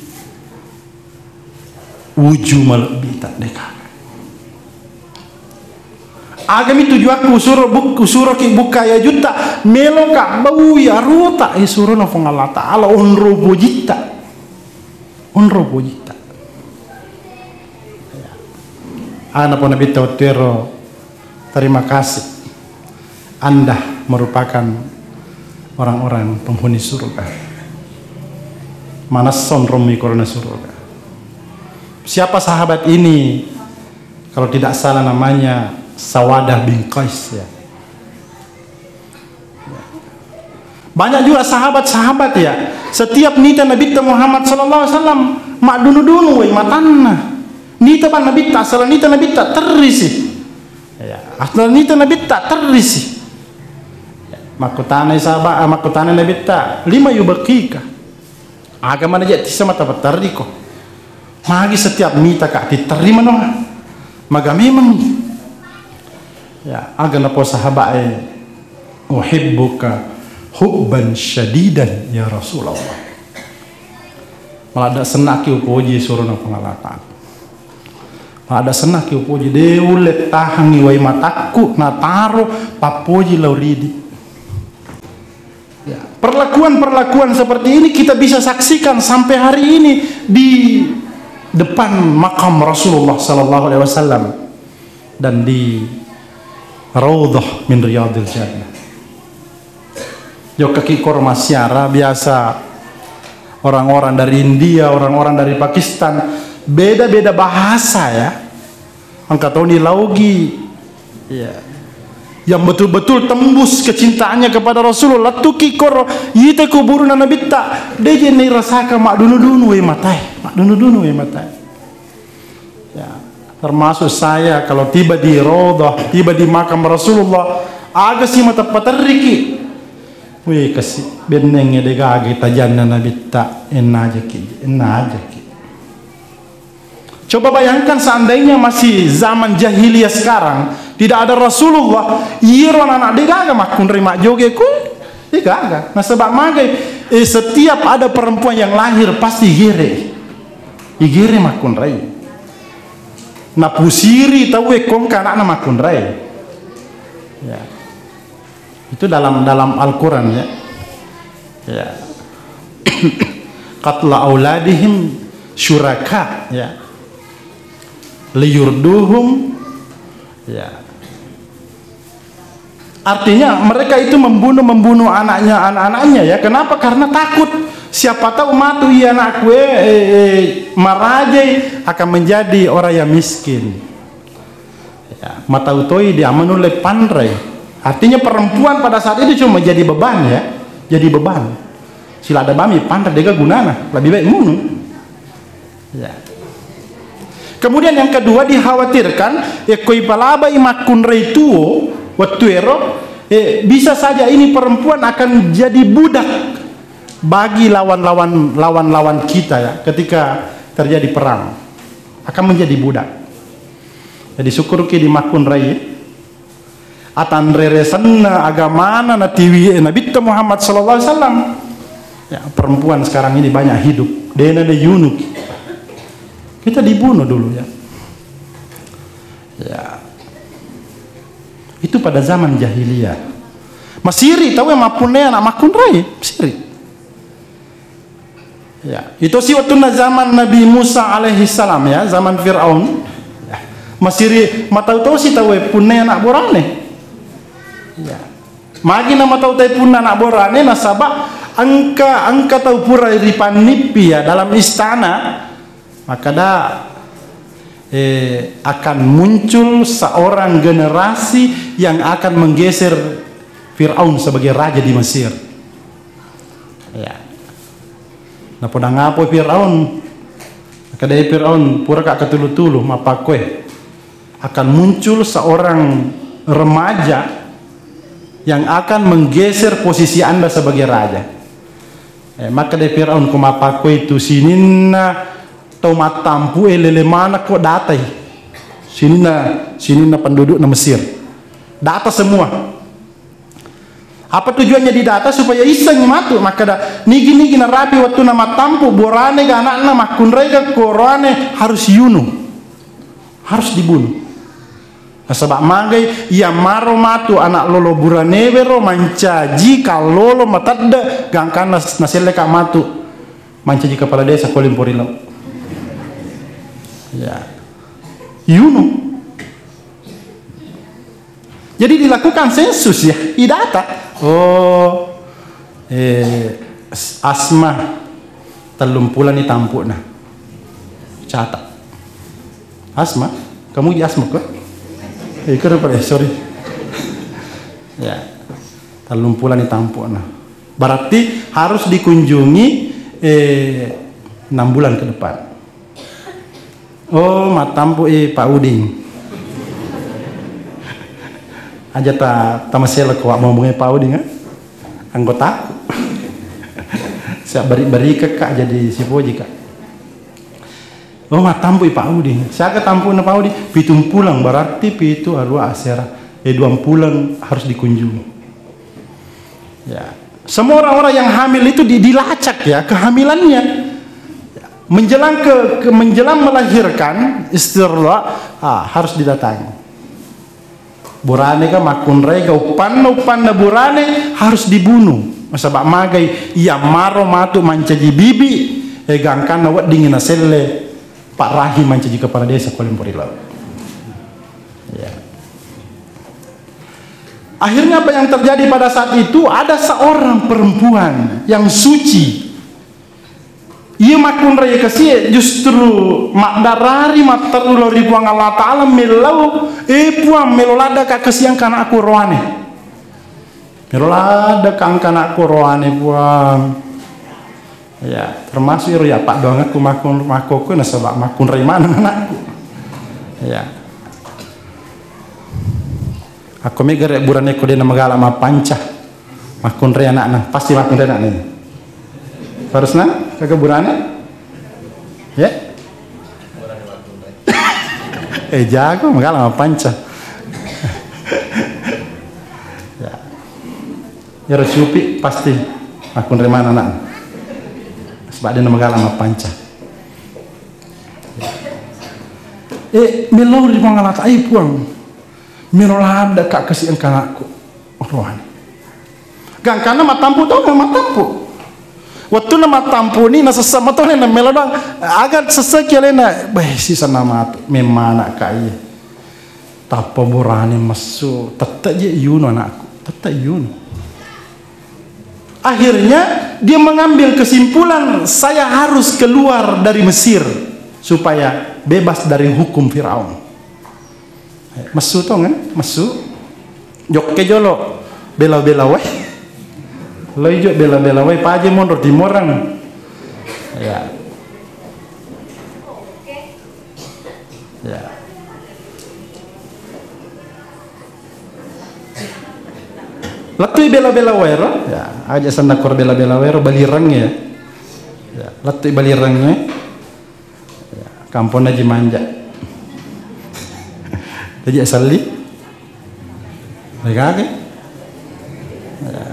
Uju malebbita, de gaga. Agami tujuakku usuro buk-, usuroki bukka wajutta, meloka baui arota, e surona Puang Allah Ta'ala, onro pojitta. Onro pojitta. Ana pona Nabitta wettu ero, terima kasih. Anda merupakan orang-orang penghuni surga. Manessa onrommi korona surga. Siapa sahabat ini? Kalau tidak salah namanya Sawadah bin Qais, ya. Banyak juga sahabat-sahabat, ya, setiap nita Nabitta Muhammad sallallahu alaihi wasallam, maddunu-dunu wai matanna. Nita bang Nabitta, asal nita Nabitta, terrisi. Ya, asal nita Nabitta, terrisi. Ya, makkutanai sahabat, eh, makkutanai Nabitta, "Lima yubakika?" Aga mana je tissa mata paterriko. Magi setiap mita ka titerri manoa. Maga memang. Ya, aga napo sahabat e, "Uhibbuka hubban syadidan ya Rasulullah." Maladda sennaki upoji surona Puang Allah Ta'ala. Maladda sennaki upoji, de ulle tahangi wai matakku nataro pappoji lao ridi. Ya, perlakuan-perlakuan seperti ini kita bisa saksikan sampai hari ini di depan makam Rasulullah sallallahu alaihi wasallam dan di Raudhah min Riyadil Jannah. Jokkaki koro massiara, biasa orang-orang dari India, orang-orang dari Pakistan, beda-beda bahasa, ya. Engka toni laugi, ya, yang betul-betul tembus kecintaannya kepada Rasulullah. Lettuki koro ite kuburuna Nabitta, deje ni rasaka maddunu-dunu we matae, maddunu-dunu we matae. Ya, termasuk saya kalau tiba di Raudhah, tiba di makam Rasulullah, aga si mata paterriki. Wih, kasi benneng de gaga tajanna Nabitta, enna ajaki, enna ajaki. Coba bayangkan seandainya masih zaman jahiliyah sekarang, tidak ada Rasulullah, iyero anak de gaga makkunrai majjoge ku, de gaga. Nasaba magai, eh, setiap ada perempuan yang lahir pasti igere. Igere makkunrai. Napusiri tauwe kongka anakna makkunrai. Ya. Itu dalam, dalam Al-Quran, ya. Ya. Qatla auladihim syuraka, ya. Liyurduhum, ya. Artinya mereka itu membunuh, membunuh anaknya, anak-anaknya, ya. Kenapa? Karena takut Siapa tahu matu iya anakku, eh, eh, eh, marajai akan menjadi orang yang miskin. Ya, matau toi dia menulle panrai. Artinya perempuan pada saat itu cuma jadi beban ya, jadi beban. Sila ada bami panrai dega gunana, lebih baik munu. Ya. Kemudian yang kedua dikhawatirkan, eh, koi palabai makkunrai tuo, waktu ero, eh, bisa saja ini perempuan akan jadi budak bagi lawan-lawan, lawan-lawan kita ya, ketika terjadi perang. Akan menjadi budak. Jadi syukurki di makkunrai, atanreresenna agamana natiwi e Nabitta Muhammad sallallahu alaihi wasallam. Ya, perempuan sekarang ini banyak hidup. Dena de yunuki. Kita dibunuh dulu ya. Ya. Itu pada zaman jahiliyah. Masiri tahu yang mapunne anak makkunrai, masiri. Ya, itu si waktunna zaman Nabi Musa alaihi salam ya, zaman Firaun. Ya. Masiri matau tosi tau e punne anak borane. Ya. Magi na matau tai punna anak borane nasaba engka, engka tau pura ripannippi ya dalam istana, maka da, eh, akan muncul seorang generasi yang akan menggeser Firaun sebagai raja di Mesir. Ya. Napodang apa Firaun? Kada Firaun, pura ka katulu-tulu, mapakkoe. Akan muncul seorang remaja yang akan menggeser posisi Anda sebagai raja. Eh, maka dari Firaun, ko mapakkoe itu sininna tau mattampu e lele mana ko datai. Sininna, sininna pendudukna Mesir. Data semua. Apa tujuannya didata? Supaya issengngi matu. Makkeda, nigi-nigi narapi wettunna mattampu, borane ga anakna, makkunrai ga koroane, harus yunu. Harus dibunuh. Nasaba magai iya maro matu anak lolo buranewe ro mancaji kallolo matedde gangkanna naselleka matu mancaji kepala desa ko Lemporillo. Ya. Yunu. Jadi dilakukan sensus ya, idata. Oh, eh, Asma tellung pulani tampu'na. Catat. Asma, kamu di Asma kok? Eh, kira pada, sorry. Ya, tellung pulani tampu'na. Berarti harus dikunjungi eh, enam bulan ke depan. Oh, mattampu'i Pak Uding. Aja ta, tamasela ko mau mengenai Pak Uding, eh? Anggotaku. Saya beri-beri ke kak jadi sipoji kak. Oh, mattampu'i Pak Uding. Siaga tampu'na Pak Uding? Pitung pulang berarti pitu arua asera. Eh, dua pulang harus dikunjungi. Ya. Semua orang-orang yang hamil itu di, dilacak ya kehamilannya. Menjelang ke, ke menjelang melahirkan, istirla, ah, harus didatangi. Burane ka makkunrai ka uppanna uppanna burane harus dibunuh. Nasaba magai iya maro matu mancaji bibi, eh, gangkanna weddingi naselle Pak Rahim mancaji kepala desa ko Lemporillo. Ya. Akhirnya apa yang terjadi pada saat itu? Ada seorang perempuan yang suci. Iya makkunrai kasie justru maddarari matteru lao ri Puang Allah Ta'ala mellau, eh Puang, melo ladda ka kasiang kanakku roane. Melo ladda ka kanakku roane, Puang. Ya, termasuk iro ya paddoangekku makkun-, makkokkoe nasaba makkunrai maneng anakku. Ya. Akko mega re burane ko de namagala mappanca. Makkunrai anakna, pasti makkunrai anakna. Harusna kega burane? Ya? Eh, jago magala mappanca. Ya. Ero cupi pasti makkunrai maneng anakna. Sebab de namagala mappanca. Eh, melo ri Puang Allah Ta'ala, eh, Puang, melo ladda ka kasi engka anakku. Rohani. Gangkanna mattampu to, mattampu. Wettunna mattampu ni nasessa matone na melo doang. Aga sessaki alena, beh, sisa namatu, memana ka iya. Tappa burane messu, tette je yuno anakku, tette yuno. Akhirnya dia mengambil kesimpulan, "Saya harus keluar dari Mesir supaya bebas dari hukum Firaun." Eh, messu tong, eh? Messu. Jokke jolo bela-bela wae. Loi jo bela-bela wae, paje monro timorang. Ya. Ya. Lettui bela-bela waero, ya, aja senna kor bela-bela waero, Balirengnge, ya. Ya, lettui Balirengnge. Ya, kamponna Ji Manja. Aja selli. Degage. Ya.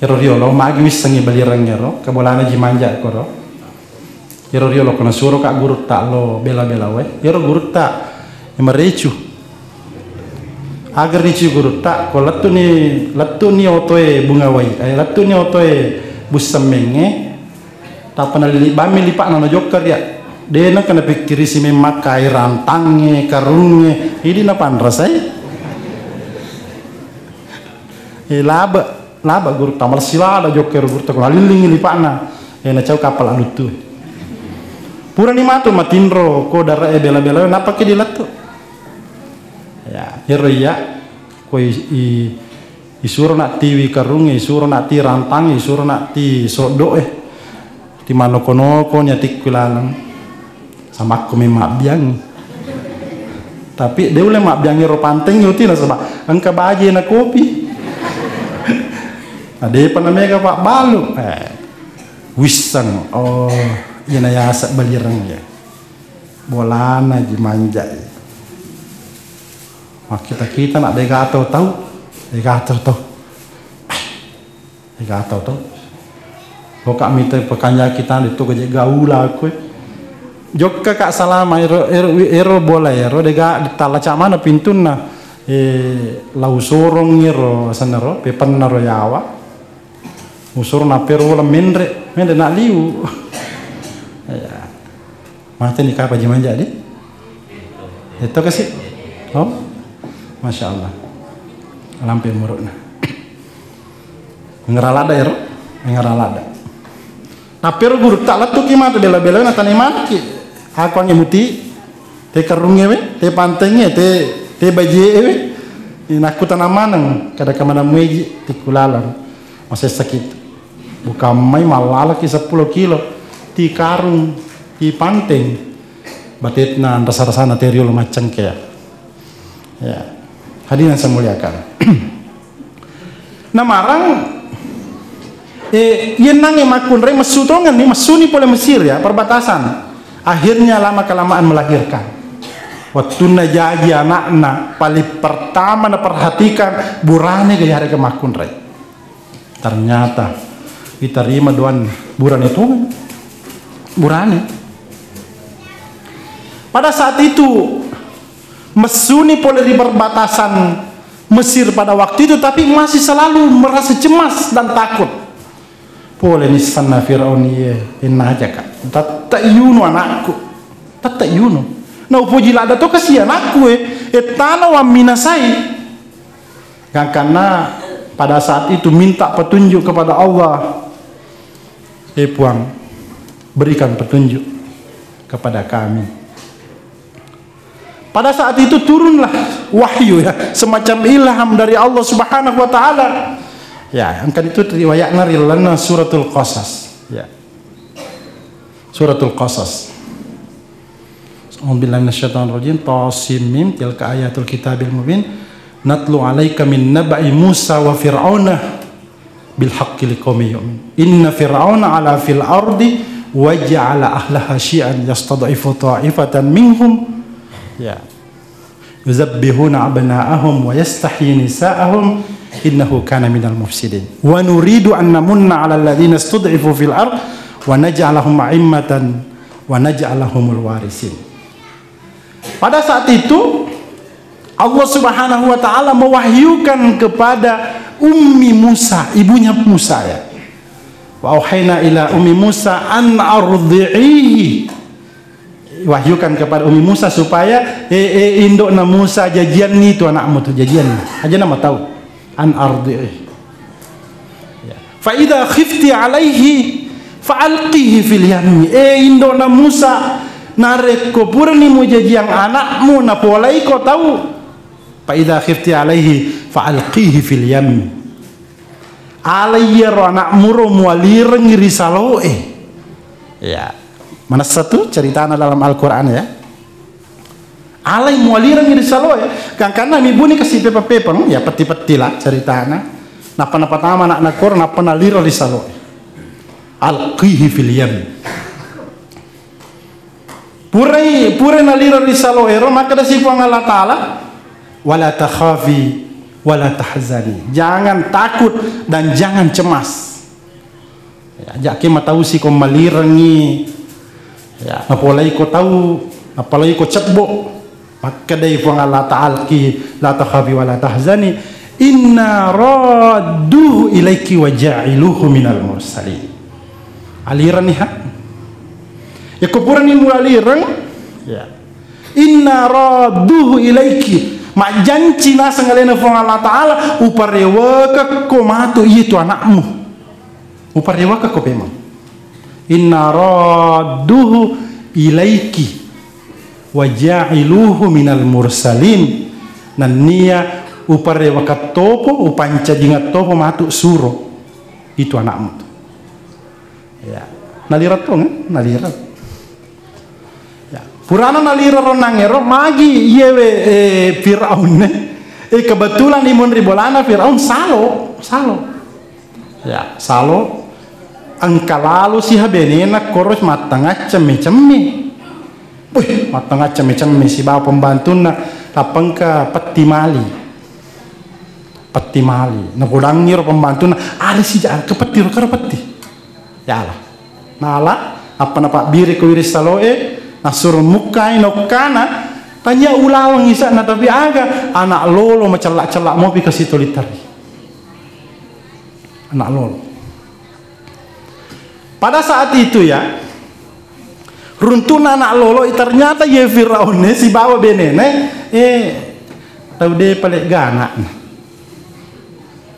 Ero riolo magi wissengngi Balirengnge ro, kabolana Ji Manja koro. Iyaro riolo ko nasuro ka gurutta lo bela-bela wae. Iyaro gurutta marecu. Aga ricu gurutta, ko lettuni, lettuni otoe Bunga Wai, eh, lettuni otoe Bussemmengnge, tappa nalili bammi lipa'na najokka ria. De nengka napikkiri simeng makkai rantangnge, karungnge, idi napanrasai. Eh, labe, labe gurutta, malessi lada jokka ero gurutta, ko nalillingi lipa'na, eh, nacau kappala luttu. Purani matu matinro ko dara e bela-bela, nappa ki dilettu. Ya, ero iya, ko i, i, isuro na tiwi karungnge, isuro na ti rantang, isuro na ti soddo e. Ti manoko-noko ni atikku laleng. Samakku memang mabbiang. Tapi de ulle mabbiang ero panteng uti nasaba engka baje na kopi. Nah, depa na mega pabbalu. Eh, wisseng. Oh, iyana yaseng Balireng ya. Bolana Ji Manja. Makkita-kita na dega tau tau. Dega tau tau. Ega tau to. Loka mita pakanja kita itu gaje gaula aku. Jokka ka salama ero, ero, ero bola ero dega ditala camana pintunna. Eh, lau sorong ero sanaro, pepenna ro yawa. Usoro na pero bola menre, menre na liu. Ya. Mate ni kapa Ji Manja di? Itu kasih. Oh, masya Allah. Lampe murukna. Ngeralada ero, ngeralada. Napero gurutta lettuki matu bela-bela na tane manaki. Aku ange muti, te karungnge we, te pantengnge, te, te bajie we. Inakku tanang maneng, kada kamana mueji, tikulalang. Masessa kitu. Bukan mai mallalaki seppulo kilo, ti karung, ti panteng, batetna rasa-rasana te riolo maccengkea. Ya. Hadirin saya muliakan. Namarang, eh, yennangnge makkunrai messu tongenni, messuni pole Mesir ya, perbatasan. Akhirnya lama kelamaan melahirkan. Wettunna jaji anakna, paling pertama naperhatikan burane ga yarega makkunrai. Ternyata diterima doanna. Burane tongeng. Burane. Pada saat itu, messuni pole ri perbatasan Mesir pada waktu itu, tapi masih selalu merasa cemas dan takut. Pole nissenna Firaun iye, ennaja ka. Tette yuno anakku. Tette yuno. Na upoji ladda to kasi anakku e, ettana wamminasai. Gangkanna pada saat itu minta petunjuk kepada Allah, "Eh Puang, berikan petunjuk kepada kami." Pada saat itu turunlah wahyu, ya, semacam ilham dari Allah Subhanahu wa Ta'ala. Ya, engka itu riwayatna ri lalenna Suratul Qasas. Ya. Suratul Qasas. A'udzubillahi minasyaitonirrajim. Tasim mim, tilka ayatul kitabil mubin. Natlu alaika min naba'i Musa wa Fir'auna bil haqqi liqaumin yu'minun. Inna Fir'auna ala fil ardi wa ja'ala ahlaha syi'an yastad'ifu ta'ifatan minhum. Ya. Yuzabbihuna abna'ahum wa yastahyi nisa'ahum innahu kana minal mufsidin. Wa nuridu an namunna 'alal ladzina istud'ifu fil ard wa naj'alahum a'immatan wa naj'alahumul warisin. Pada saat itu, Allah Subhanahu wa Ta'ala mewahyukan kepada Ummi Musa, ibunya Musa, ya. Wa auhayna ila ummi Musa an ardi'ihi. Wahyukan kepada Ummi Musa supaya, eh, eh, indokna Musa, jajianni tu anakmu tu, jajianni. Aja nama tahu. An ardi'ihi. "Fa idza khifti alaihi fa alqihi fil yammi." Eh, indona Musa, narekko purani mujajiang anakmu napolaiko tau, "fa idza khifti alaihi fa alqihi fil yammi." Alai iyaro anakmuro mualirengngi ri saloe. Ya. Manessa tu ceritana dalam Al-Quran, ya. Alai mualirengngi ri saloe, gangkanna mibuni kasi pepa-pepang, ya, petti-petti lah ceritana. Nappa napatama anakna koro, nappa nalireng ri saloe. Alqihi fil yam. Purai, purai nalireng ri saloe ro, makkedasi Puang Allah Ta'ala, "Wala takhafi, wala tahzani." Jangan takut dan jangan cemas. Ya, aja'ki matausi ko malirengngi. Ya, napolaiko tau, napolaiko cebbo. Makkedai Puang Allah Ta'ala ki, "La takhafi wa la tahzani, inna radduhu ilaiki wa ja'iluhu minal mursalin." Alirenni ha. Yakko purani mualireng, ya. "Inna radduhu ilaiki." Majjanci naseng alena Puang Allah Ta'ala, uparewakekko matu iye tu anakmu. Uparewakekko pemeng. "Inna radduhu ilaiki wa ja'iluhu minal mursalin." Nennia uparewakeng topo, upancajingeng topo matu suro itu anakmu tu. Ya. Nalireng tong, eh? Nalireng. Ya. Purana nalireng ronnang ero, magi iyewe, eh, Firaun, eh. Eh, kebetulan imonri bolana Firaun salo, salo. Ya, salo. Engka lalo siha benena koro mattanga cemme-cemme. Wih, mattanga cemme-cemme sibawa pembantunna, tappa engka petti mali. Petti mali. Napodangngi ro pembantunna, "Ada sija, ke petti ro, karo petti." Yala. Nala, appa napabbiri ko wiring saloe, nasuro mukkai, nokkana, tania ulaweng isa'na, tapi aga, anak lolo macella-cella mopi kasi toli teri. Anak lolo. Pada saat itu ya, runtu'na anak lolo, ternyata ye Firaun e sibawa benena, eh, tau de pale gana.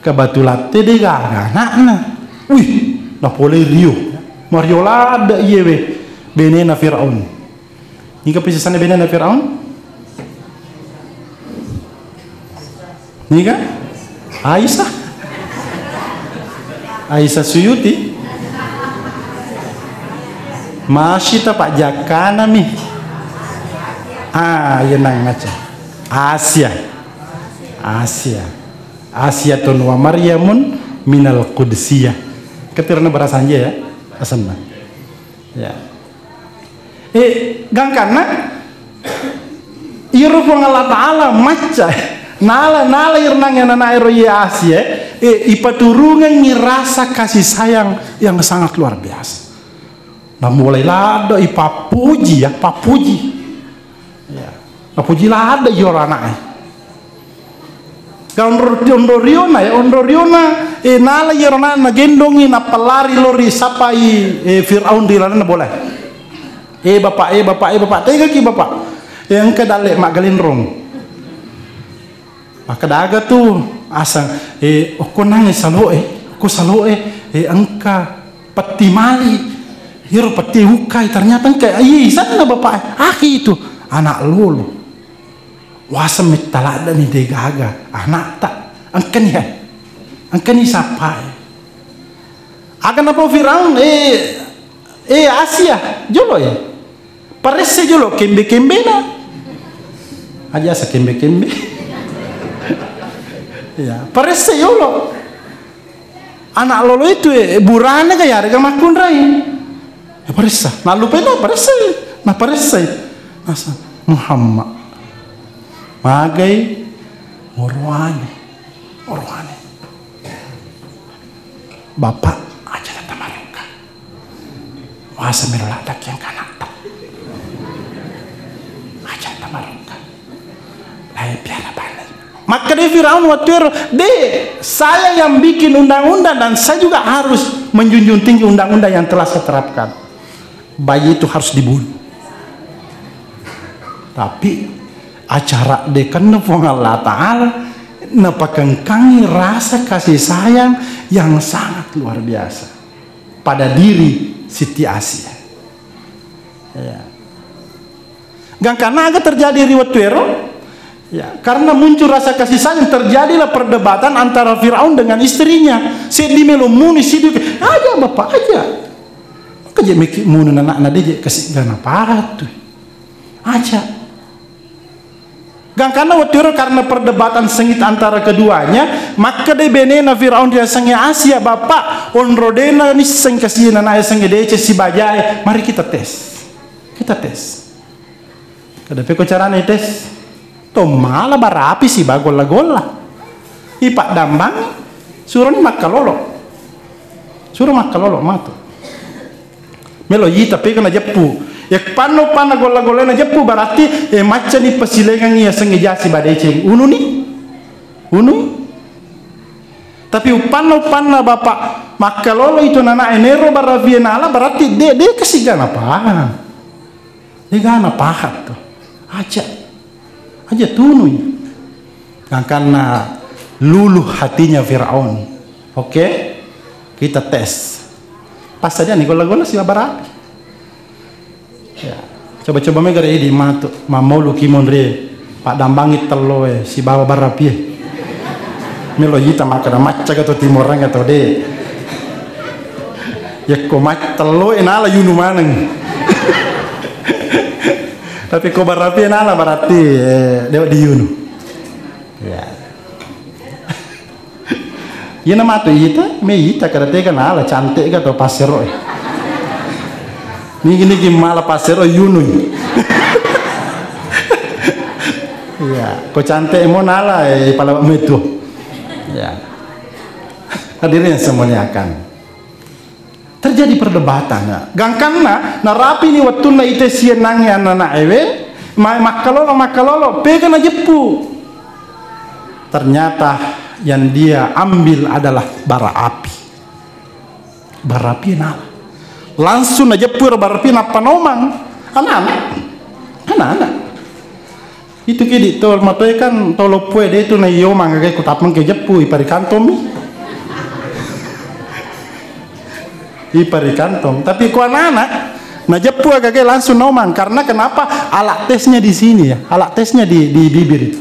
Kebetulan te de gaga anakna. Wih, napolei rio. Mario ladde iyewe benena Firaun. Niga pisisenna benena Firaun? Niga? Aisyah. Aisyah Suyuti. Masih ta Pak Jakana mi. Ah, iya nang maca. Asia. Asia. Asia tun wa Maryamun minal Qudsiyah. Ketirana berasanja ya. Asenna. Ya. Eh, gangkanna iro Puang Allah Ta'ala macca nala, nala iro nang nana iro iya Asia, eh, ipaturungengngi rasa kasih sayang yang sangat luar biasa. Namulai ladde ipappuji, ya, pappuji. Ya. Napuji ladde iyaro ana'e. Ka onro, onro riona, ya, onro riona, eh, nala iyaro ana'e nagendongi, nappa lari lo risapai, eh, Firaun ri lalenna bola. Eh, Bapak, eh, Bapak, eh, Bapak, tegaki, Bapak. Eh, engka dalle maggalenrong. Makkeda aga tu aseng, eh, okko nangnge saloe, okko saloe, eh, engka petti mali. Iyaro petti ukkai, ternyata engka, eh, isanna bapak, aki itu, anak lolo. Waseng metta laddeni degaga, anakta. Engkani, eh, engkani sappae. Aga napau Firaun, eh, eh, Asia, jolo, eh. Paresse jolo kembe-kembena. Aja asa kembe-kembe. Ya, paresse jolo. Anak lolo itu, eh, burane ga yarega makkunrai. Ya, paressa. Nallupai na paressa. Na paressa. Nasa Muhammad. Magai moroane. Moroane. Bapak, aja tamaruka. Wasa melo ladaki yang kanakta. Aja tamaruka. Lae piara bale. Maka dari Firaun waktu itu, "De, saya yang bikin undang-undang dan saya juga harus menjunjung tinggi undang-undang yang telah saya terapkan. Bayi itu harus dibunuh." Tapi acara dekenna Puang Allah Ta'ala, Napakengkangi rasa kasih sayang yang sangat luar biasa pada diri Siti Asia. Ya. Gangkanna aga terjadi ri wettu ero? Ya, karena muncul rasa kasih sayang, terjadilah perdebatan antara Firaun dengan istrinya. Seddi melo muni, seddi, "Aja, Bapak, aja. Maka je meki muni anakna de je kasi gana pahat tu. Aja." Gangkanna wettu ero karena perdebatan sengit antara keduanya, makkeda benena Firaun riasengnge Asia, "Bapak, onro dena nisseng kasi anakna yasengnge deceng sibajae, mari kita tes." Kita tes. Kada peko carana ites. To mala barapi siba golla-golla. Ipaddambangi, suroni makkalolo. Suro makkalolo matu. Melo ita peko najeppu. Ya panna upanna golla-golla najeppu berarti, eh, maccani pasilengangi yasengnge jasi badeceng. Ununi? Unui? Tapi upanna, upanna bapak makkalolo itu nana enero barafie nala berarti de, de kasi gana paha. Degana pahat tu. Aja. Aja tunui. Gangkanna luluh hatinya Firaun. Oke? Kita tes. Pas saja nih golla-golla si barapi. Ya. Coba-coba mega idi matu. Mamolu kimonre. Paddambangi telloe sibawa barapie. Melo yita makkeda maccaga to timorang atau de. Yakko macca telloe nala yunu maneng. Tapi ko barapie nala berarti, eh, dewa diyunu. Ya. Iyana matu ita, me ita kada tega nala cantik ga to passero e. Nigi-nigi mala passero yunui. Iya, ko cantik mo nala, eh, pala metu. Ya. Hadirin yang saya muliakan. Terjadi perdebatan, ya. Gangkanna, narapini wettunna ite siennangnge anana ewe, ma-, makkalolo, makkalolo, pega najeppu. Ternyata yang dia ambil adalah bara api. Bara api nala. Langsung najeppu ero bara api nappa naomang. Anak-anak. Anak-anak. Itu kidi to matoe kan to loppue de tu naiyo manggagai kutappeng ke jeppu ipari kantong mi. Ipari kantong. Tapi ku anak-anak najeppu agagai langsung naomang karena kenapa? Alat tesnya di sini ya. Alat tesnya di, di bibir itu.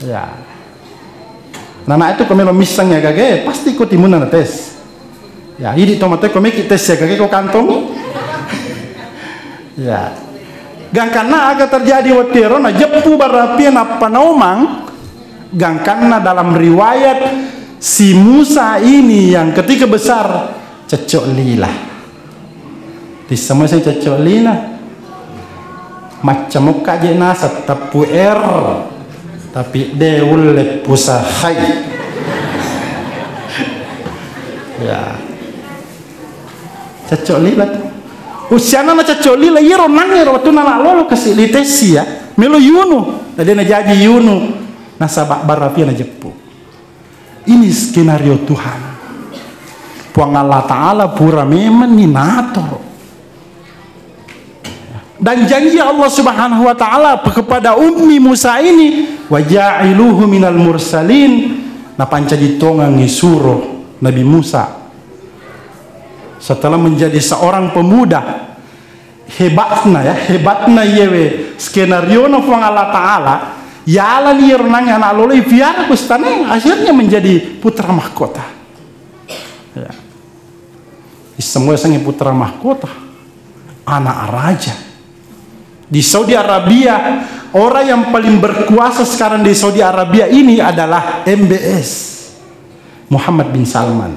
Ya. Nana itu ko melo misseng ya gage, pasti ko timunna na tes. Ya, idi to mate ko meki tes ya gage ko kantong. Ya. Gangkanna aga terjadi wettu ero na jeppu barapi nappa naomang, gangkanna dalam riwayat si Musa ini yang ketika besar cecok lila. Tisseng moi seng cecco lina. Macca mokka je naseng teppu er, tapi de ulle pusahai. Ya. Cecco lila tu. Usiana na cecco lila, iyaro nangngero wettunna na lolo kasi litessi ya. Melo yunu, na de najaji yunu. Nasaba barapia najeppu. Ini skenario Tuhan. Puang Allah Ta'ala pura memang ni natoro. Dan janji Allah Subhanahu wa Ta'ala kepada Ummi Musa ini, "Wa ja'iluhu minal mursalin," napancaji tongang suro Nabi Musa setelah menjadi seorang pemuda. Hebatna ya, hebatna iyewe skenario na Puang Allah Ta'ala, yalani iyaro nangnge anak lolo ifiara ku istana, akhirnya menjadi putra mahkota. Ya. Isseng moi sengnge putra mahkota, anak raja. Di Saudi Arabia, orang yang paling berkuasa sekarang di Saudi Arabia ini adalah M B S, Muhammad bin Salman.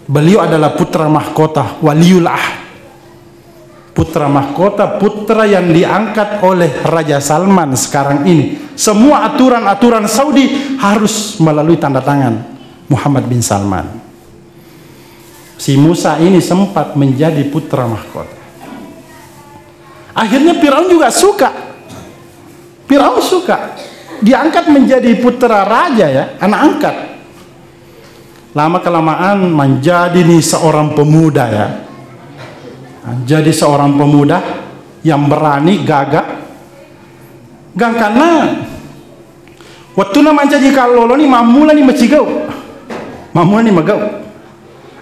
Beliau adalah putra mahkota, waliul ahd. Putra mahkota, putra yang diangkat oleh Raja Salman sekarang ini. Semua aturan-aturan Saudi harus melalui tanda tangan Muhammad bin Salman. Si Musa ini sempat menjadi putra mahkota. Akhirnya Firaun juga suka. Firaun suka diangkat menjadi putra raja ya, anak angkat. Lama kelamaan menjadi nih seorang pemuda ya. Jadi seorang pemuda yang berani, gagah. Gangkanna Wettunna mancaji kalloloni, mammulani macigau. Mammulani magau.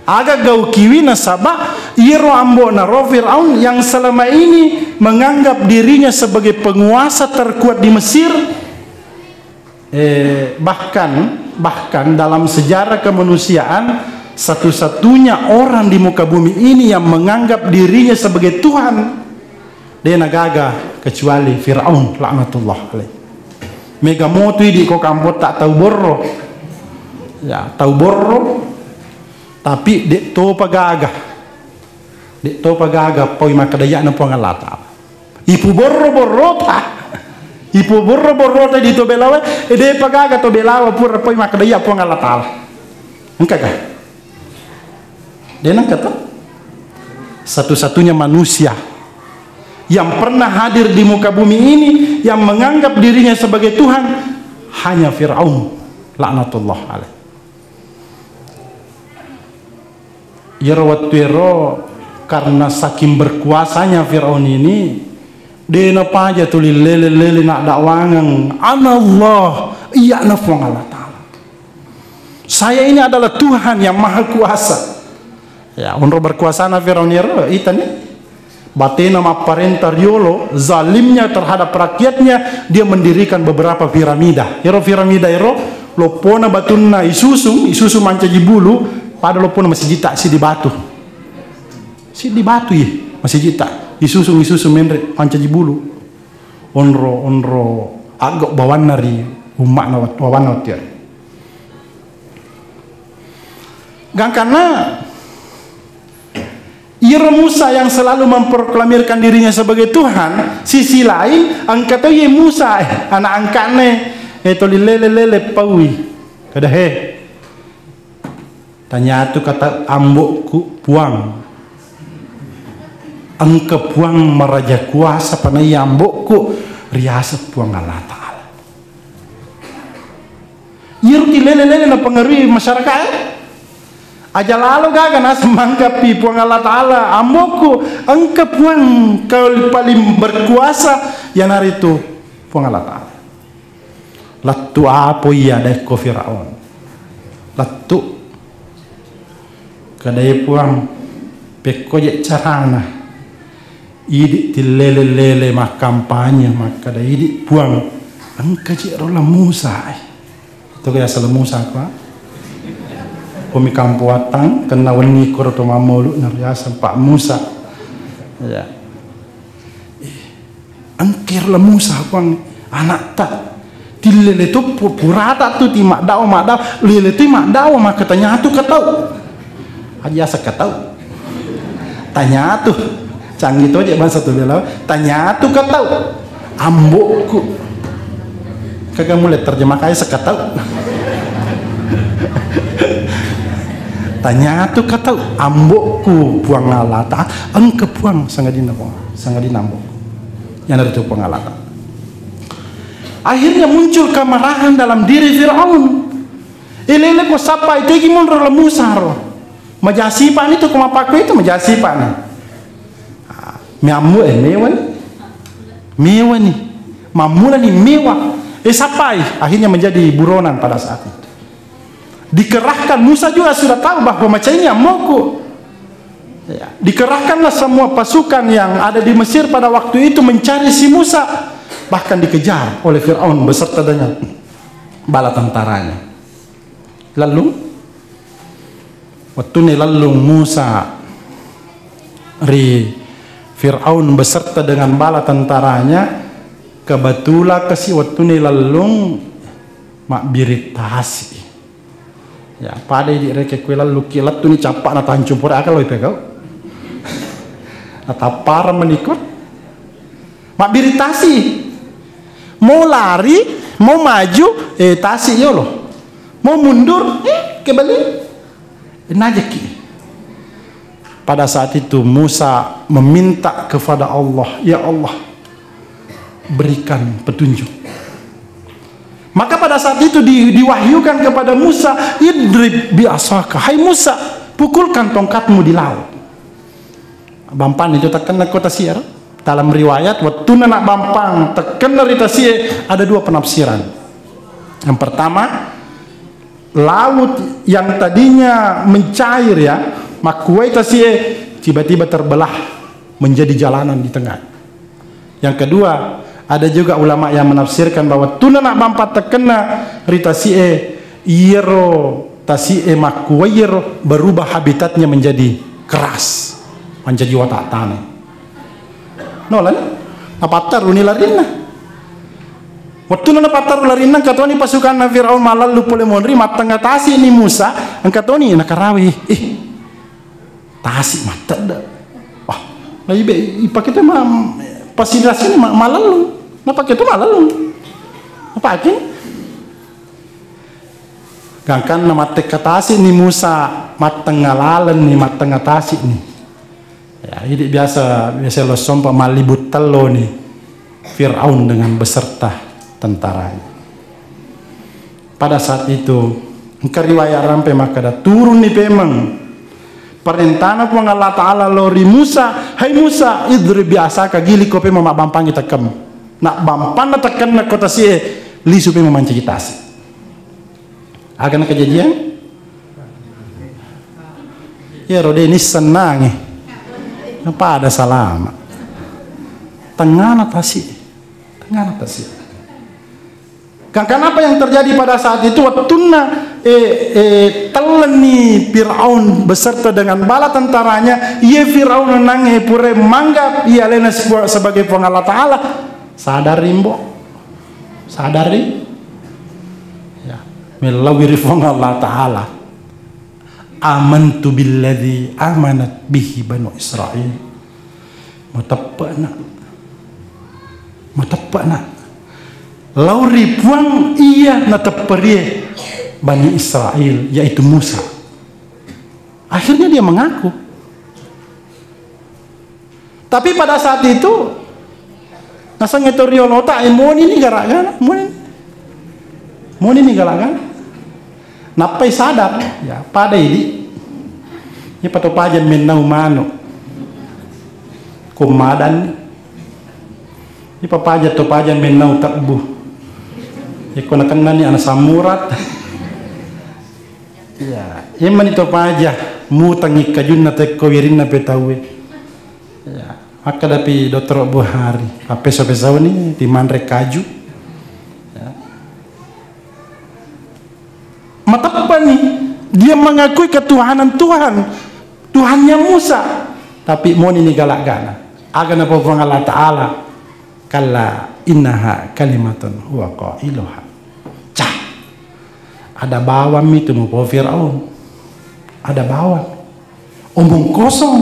Aga gaukiwi nasaba iyaro ambo'na ro Firaun yang selama ini menganggap dirinya sebagai penguasa terkuat di Mesir, eh, bahkan, bahkan dalam sejarah kemanusiaan, satu-satunya orang di muka bumi ini yang menganggap dirinya sebagai Tuhan, de' nagaga kecuali Firaun laknatullah alaih. Mega motu idi ko kampotta tau borro. Ya, tau borro, tapi de' topa gaga. De' topa gaga paui makkedayana Puang Allah Ta'ala. Ipu borro-borrota. Ipu borro-borrota di to belawa, e, de'pa gaga to belawa pura paui makkedaya Puang Allah Ta'ala. Engkaga? De' nengka to? Satu-satunya manusia yang pernah hadir di muka bumi ini yang menganggap dirinya sebagai Tuhan hanya Firaun laknatullah alaih. Iyaro wettu ero, karena saking berkuasanya Firaun ini, de' napaja tuli lele-lele naddakwangeng, "Anallah, iya'na Puang Allah Ta'ala. Saya ini adalah Tuhan yang Maha Kuasa." Ya, onro berkuasana Firaun ero, itani. Batena mapparenta riolo, zalimnya terhadap rakyatnya, dia mendirikan beberapa piramida. Ero piramida ero, loppona batunna isusung, isusung mancaji bulu, pada loppona masijitta siddi batu. Siddi batu ye, masijitta. Isusung, isusung menre, mancaji bulu. Onro, onro, aggo bawanna ri umma'na wat-, wawanna wettu ero. Gangkanna, iyaro Musa yang selalu memproklamirkan dirinya sebagai Tuhan, sisi lain, engka to ye Musa, eh, anak angkatne, eh, toli lele-lele paui. Kada, "He, tanyatu kata ambo'ku, Puang. Engka Puang maraja kuasa, panai ambo'ku riaseng Puang Allah Ta'ala." Iyaro ki lele-lele napengaruhi masyarakat, eh? Aja lalo gaga naseng mangkappi Puang Allah Ta'ala, "Ambo'ku, engka Puang kau paling berkuasa, iyanaritu Puang Allah Ta'ala." Lettu apo iya daekko Firaun. Lettu. Kadae Puang, pekko je carana. Idi tillele-lele makkampanye makkeda, "Idi Puang, engka je ro La Musa, eh." Itu kaya asal Musa, Pak. Komi kampo watang, kena wenni koro to mammolu, na biasa Pak Musa. Ya. Eh, engka ro La Musa, Puang, anakta. Tillele tu pu-, purata tu ti maddawa, maddawa, lele tu maddawa, maka tanyatu ka tau. Aja asa ka tau. Tanyatu. Canggih to je bangsa tu bela. Tanyatu ka tau. Ambo'ku. Kaga mulai terjemah kaya seka tau. Tanyatu ka tau. Ambo'ku Puang Allah Ta'ala. Engka Puang sangadinna Puang. Sangadinna ambo'ku. Iyanaritu Puang Allah Ta'ala. Akhirnya muncul kemarahan dalam diri Firaun. Ilele ko sappa itegi monro La Musa ro. Majasipa ni tu ko mapakko itu majasipa ni. Ah, meammu, eh, mewa ni. Mewa ni. Mammula ni mewa. Eh, sappai. Akhirnya menjadi buronan pada saat itu. Dikerahkan, Musa juga sudah tahu bahwa macan ini ambo'ku. Ya, dikerahkanlah semua pasukan yang ada di Mesir pada waktu itu mencari si Musa, bahkan dikejar oleh Firaun beserta dengan bala tentaranya. Lalu, wettunna lellung Musa ri Firaun beserta dengan bala tentaranya, kebetulan kasi wettunna lellung mabbiritasi. Ya, pada idi rekeng kue lelluki lettu ni cappa na tancung pura aka loi pegau. Natappareng menikut. Mabbiritasi. Mau lari, mau maju, eh, tasi yolo. Mau mundur, eh, kebalik. Najaki. Pada saat itu Musa meminta kepada Allah, "Ya Allah, berikan petunjuk." Maka pada saat itu di-, diwahyukan kepada Musa, "Idrib bi asaka." "Hai Musa, pukulkan tongkatmu di laut." Bampang itu tekkenna ko tasi'e. Dalam riwayat, wettunna nabbampang tekkenna ri tasi'e, ada dua penafsiran. Yang pertama, laut yang tadinya mencair, ya, makkuwai tasi'e, tiba-tiba terbelah menjadi jalanan di tengah. Yang kedua, ada juga ulama yang menafsirkan bahwa tuna na bampa tekkenna ri tasi'e, iyero tasi'e makkuwai iyero berubah habitatnya menjadi keras, menjadi watak tanah. Nolani, napatteruni larinna. Wettuna napatteru larinna, engka toni pasukanna Firaun mallallu pole monri, mattengnga tasi' ni Musa, engka toni nakarawi. Ih, tasi' mattedde. Wah, naibe ipake te ma-, pasidasini ma-, mallallu. Napake tu mallallu. Napake. Gangkanna mattekka tasi' ni Musa, mattengnga lalenni, mattengnga tasi' ni. Ya, idi biasa, biasa lo sompa mallibu tello ni Firaun dengan beserta tentaranya. Pada saat itu, engka riwayat rampe makkeda, turunni pemeng parentana Puang Allah Ta'ala lao ri Musa, "Hai Musa, idrib bi'asaka, gilikko pemeng mabbampangi tekkem." Na bampanna tekkenna ko tasi'e, lisu pemeng mancaji tasi'. Aga na kejadian? Iyaro de' nissennangi. Pada salama. Tengngana tasi'. Tengngana tasi'. Ka-, kenapa yang terjadi pada saat itu? Wettunna, eh, eh, tellenni Firaun beserta dengan bala tentaranya, iye Firaun nangnge pura manggap iya alena sebu-, sebagai Puang Allah Ta'ala. Sadari, Mbo'. Sadari. Ya, mellaui ri Puang Allah Ta'ala. Amantu billadzi amanat bihi Banu Israil. Mateppe'na. Mateppe'na. Lao ri Puang iya natepperie Bani Israil, yaitu Musa. Akhirnya dia mengaku. Tapi pada saat itu, nasengnge to riolota, eh, moni ni garaga, moni. Moni ni garaga. Nappai sadar, ya, pada idi. Iya pato paja mennau manu. Komadan. Iya papaja to paja mennau tebbu. Iya ko nakennani ana samurat. Iya, iya mani to paja mutangi kajunna tekko wirinna pe tauwe. Iya, makkadapi Dokter Buhari, pappeso-pesoni timanre kaju. Ya. Mateppani dia mengakui ketuhanan Tuhan, Tuhannya Musa, tapi moni ni galak-galak. Aga napau Puang Allah Ta'ala, kalla innaha kalimatun huwa qailuha. Cah. Ada bawammi tu mupo Firaun. Ada bawang. Omong kosong.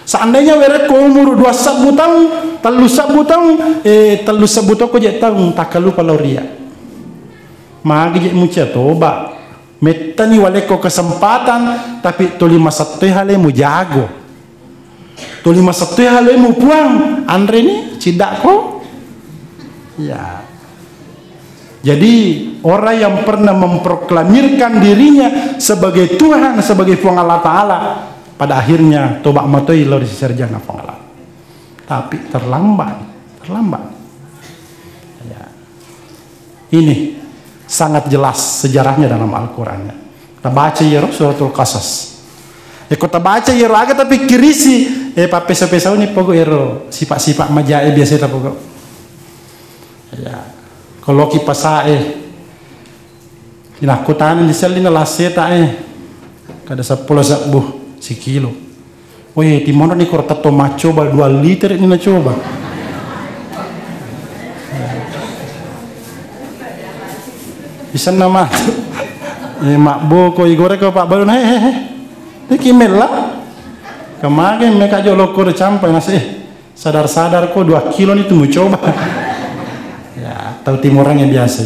Seandainya werekko umur dua sebbu taung, tellu sebbu taung, eh, tellu sebbu toko je taung, takkalupa lao ria. Magi je mucia toba. Mettani walekko kesempatan, tapi tuli masettoi halemu jago. Tuli masettoi halemu Puang, anreni ciddakko. Ya. Jadi, orang yang pernah memproklamirkan dirinya sebagai Tuhan, sebagai Puang Allah Ta'ala, pada akhirnya toba matoi lao ri sesarjana Puang Allah. Tapi terlambat, terlambat. Ya. Ini sangat jelas sejarahnya dalam Al-Quran. Tabaca iyaro Suratul Qasas. Eko tabaca iyaro aga tapikkirisi, eh, pappeso-pesoni pogo ero sifat-sifat majae biasa tapogo. Ya, koloki pasae. Inakku taneng di selli na lasseta, eh. Kada seppulo sebbu sikilo. Weh, timonro ni koro tetto maccoba dua liter ni nacoba. Isenna matu. Eh, mabboko igore ko pabbaluna, eh, eh, eh. Iki mella. Kemage meka jo lokko de campa nasi, eh. Sadar-sadar ko dua kilo ni tu mucoba. Ya, tau timorang yang biasa.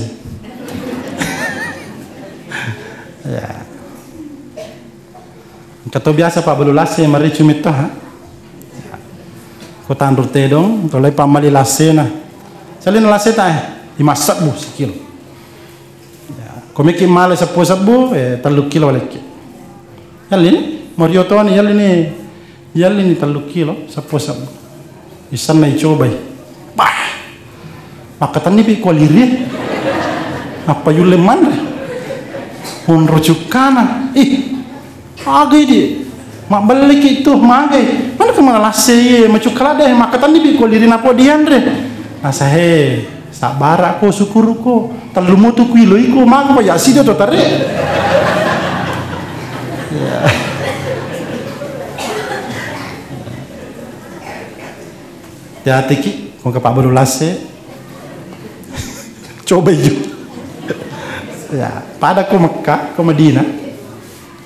Ya. Engka to biasa pabbalu lasse maricu metto, ha? Ko tanru tedong, to lai pammali lassena. Salina lasseta, eh, lima sebbu sikilo. Ya, ko meki male seppulo sebbu, eh, tellu kilo walekki. Yallini, morio toni, yallini, yallini tellu kilo, seppulo sebbu. Isenna icobai. Bah! Makkatenni pi kualiri. Nappa yulle manre. Monro cukkana. Ih, aga idi. Mabbelliki tu, magai. Mana ke mana lasse iye, macukka ladde, makatanni bi ko liri napo dianre. Nasa he, sabbara ko, sukuru ko. Tellu mutu ku iloi ko, maka pa yasida to tare. Ya. Hati-hatiki, ko kapabbalu lasse. Coba ijo. Ya, pada ko Mekah, ko Madinah.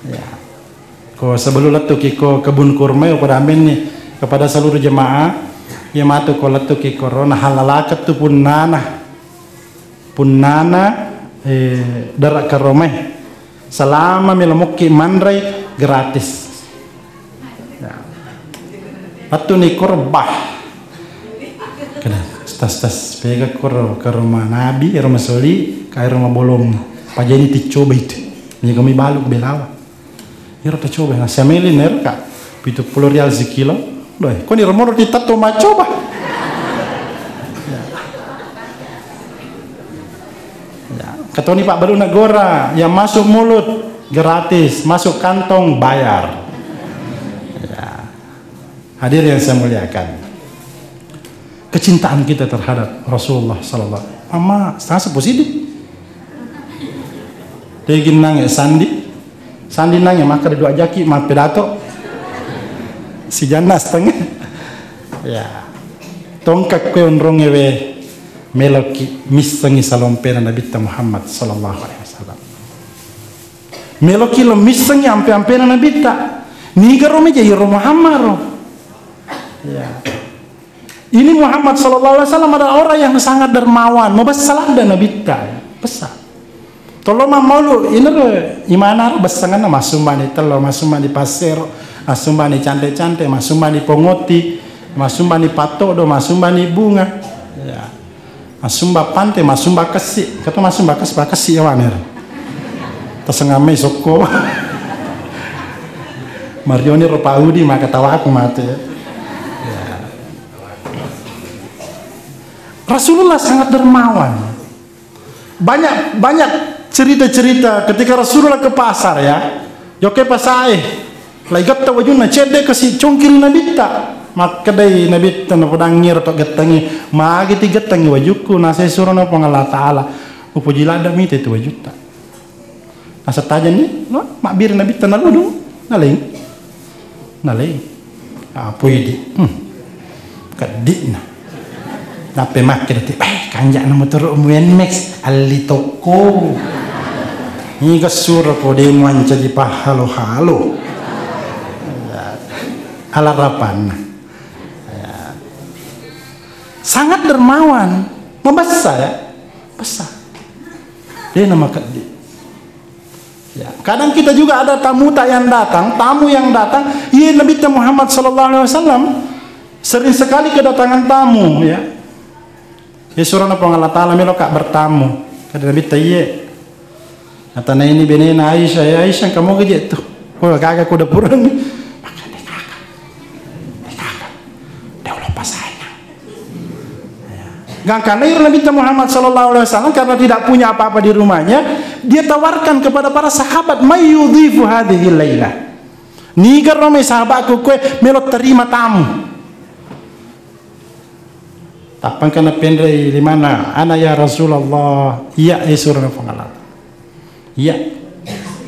Ya. Ko sebelum lettuki ko kebun kurma, ya, pada amenni kepada seluruh jemaah, ya, matu ko lettuki ko ro, nahallalakeng tu punnana. Punnana, eh, dara karomai. Selama melo mokki manrei gratis. Ya. Pattuni koro bah. Kena tas-tas pega koro, koro manabi, ero masoli, ka ero mabolong. Pajani ticoba itu. Ni kami balu belawa. Iro tacoba, na siameli nero ka pitu pulo rial sikilo. Doi, koni romoro ti tatto macoba. Ya. Ya, katoni Pak Baru Negara, yang masuk mulut gratis, masuk kantong bayar. Ya. Hadir yang saya muliakan, kecintaan kita terhadap Rasulullah sallallahu alaihi wasallam. Mama, sasa posisi. Tegi nange sandi, sandi nange maka dua jaki mappedato. Sijanna setengah. Ya. Tongkak kue onronge we meloki missengi salompena Nabitta Muhammad sallallahu alaihi wasallam. Meloki lo missengi ampe-ampena Nabitta. Niga ro meja iro Muhammad ro. Ya. Ini Muhammad sallallahu alaihi wasallam adalah orang yang sangat dermawan, mabessa ladde Nabitta. Bessa. Tollo mammaulu, inero imana ro bessanganna, massumbani tello, massumbani passero, massumbani cante-cante, massumbani pongoti, massumbani pattodo, massumbani bunga. Ya. Massumba pante, massumba kessi. Kato massumba kessi, pa kessi ya waner. Tasengammai sokko. Marioni ro paudi maka tawaku mate. Ya. Rasulullah sangat dermawan. Banyak, banyak cerita-cerita ketika Rasulullah ke pasar ya. Yoke pasae. Lai getta wajunna cedde kasi congkiri Nabitta. Makkedai Nabitta napodangngi ro to gettangi, magi ti gettangi wajukku, nasai surona Puang Allah Ta'ala. Upoji ladda mite tu wajutta. Nasa tajenni, no, mabbiri Nabitta naludung, naleng. Naleng. Apa idi? Hmm. Keddi'na. Nappe makkeda ti, "Eh, kanja'na motoro'mu Nmax, alli tokko. Niga suroko de muancaji pahalo-halo." Alarapanna. Ya. Sangat dermawan, mabessa ya. Bessa. De namakeddi. Ya, kadang kita juga ada tamu tak yang datang, tamu yang datang, iya Nabi Muhammad sallallahu alaihi wasallam sering sekali kedatangan tamu, ya. Ya surana Puang Allah Ta'ala, "Melo ka bertamu." Kada Nabi ta, "Iye." Natana ini benena Aisyah, "Ya Aisyah, kamu gaje tu?" "Oh, gaga ku dapurang." Maka de kaka. De kaka. De Allah pasayang. Gangkanna iro Nabi Muhammad sallallahu alaihi wasallam karena tidak punya apa-apa di rumahnya, dia tawarkan kepada para sahabat, "May yudhifu hadhihi lailah." Niga ro mai sahabatku kue melo terima tamu. Tappangka napenrei limana, "Ana ya Rasulullah, iya e surana Puang Allah." Iya.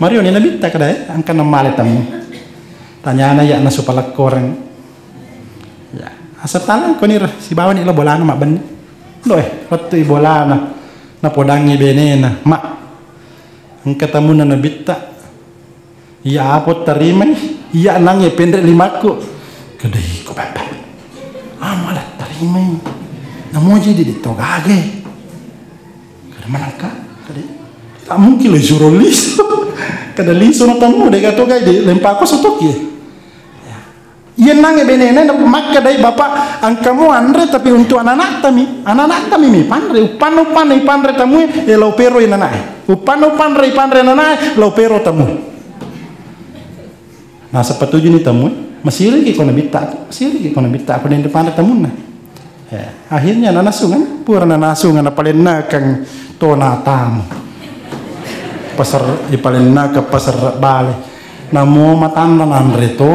Mario ni Nabitta kada, eh, angka namale tamu. Tanyana iya nasu palakkoreng. Ya, asal tanang koni ro, sibawani lo bolana mabbenni. Lo, eh, wettu i bolana. Napodangi benena, "Ma, engka tamuna Nabitta. Iya apa tarimai, iya nange penre limakku." Kedai ko bapa. Amala tarimai. Namoji di to gage. Kada manangka, kada. Tak mungkin lo suro lisu. Kada lisu no tamu de gato gai de lempako sotoki. Ya. Iya nange benena na makkedai bapa, "Engkamu anre tapi untuk anak-anak tami, anak-anak tami mi panre, upanna upanna ipanre tamu e lo pero inanae. Upanna upanre ipanre nanae lo pero tamu." Nasaba tujuni tamu, masiriki ko Nabitta, masiriki ko Nabitta ko den dipanre tamunna. Ya, akhirnya nanasungan, pura nanasungan napalennakang tona tamu. Pasar, ipalennaka pasar bale. Namo matanna nanre to.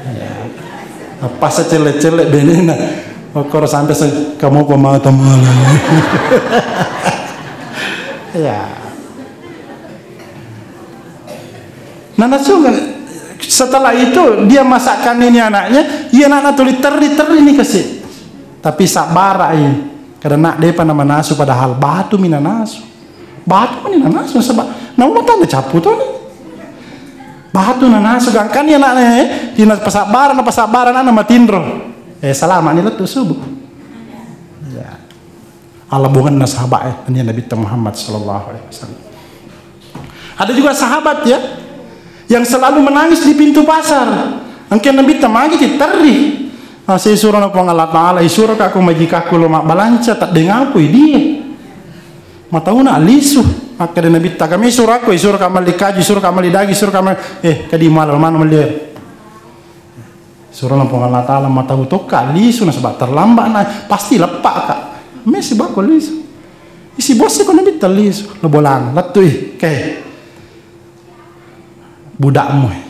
Ya. Apa secelle-celle benena. Okkoro sampai se-, kamu pemata malam. Ya. Nah, langsung setelah itu dia masakkan ini anaknya, iya anakna tuli terri-terri ni kasi. Tapi sabbarai. Karena depa namanasu padahal batu mi nanasu. Batu mani nanasu nasaba namu matanda cappu to ni. Batu nanasu gangkani anakna, eh, tina pasabbarang, na pasabbarang anakna matinro. Eh, salama ni lettu subuh. Ya. Ala bongenna sahabat, eh, ini Nabi Muhammad sallallahu alaihi wasallam. Ada juga sahabat ya yang selalu menangis di pintu pasar. Engke Nabi magi titerri. Ah, saya suruh na Puang Allah Ta'ala, isuro ka ko majikakku lo mabbalanca, tak dengaku dia. Matauna lisu. Makkeda Nabitta, kami isuro ko, isuro ka malli kaju, isuro ka malli daging, isuro ka mal-, eh, kadi malal mana malli. Surona Puang Allah Ta'ala, matau tokka lisu nasaba terlambat na, pasti leppa ka. Mesi bako lisu. Isi bosse ko Nabitta lisu, lo bolana, lettu i, ke. Budakmu.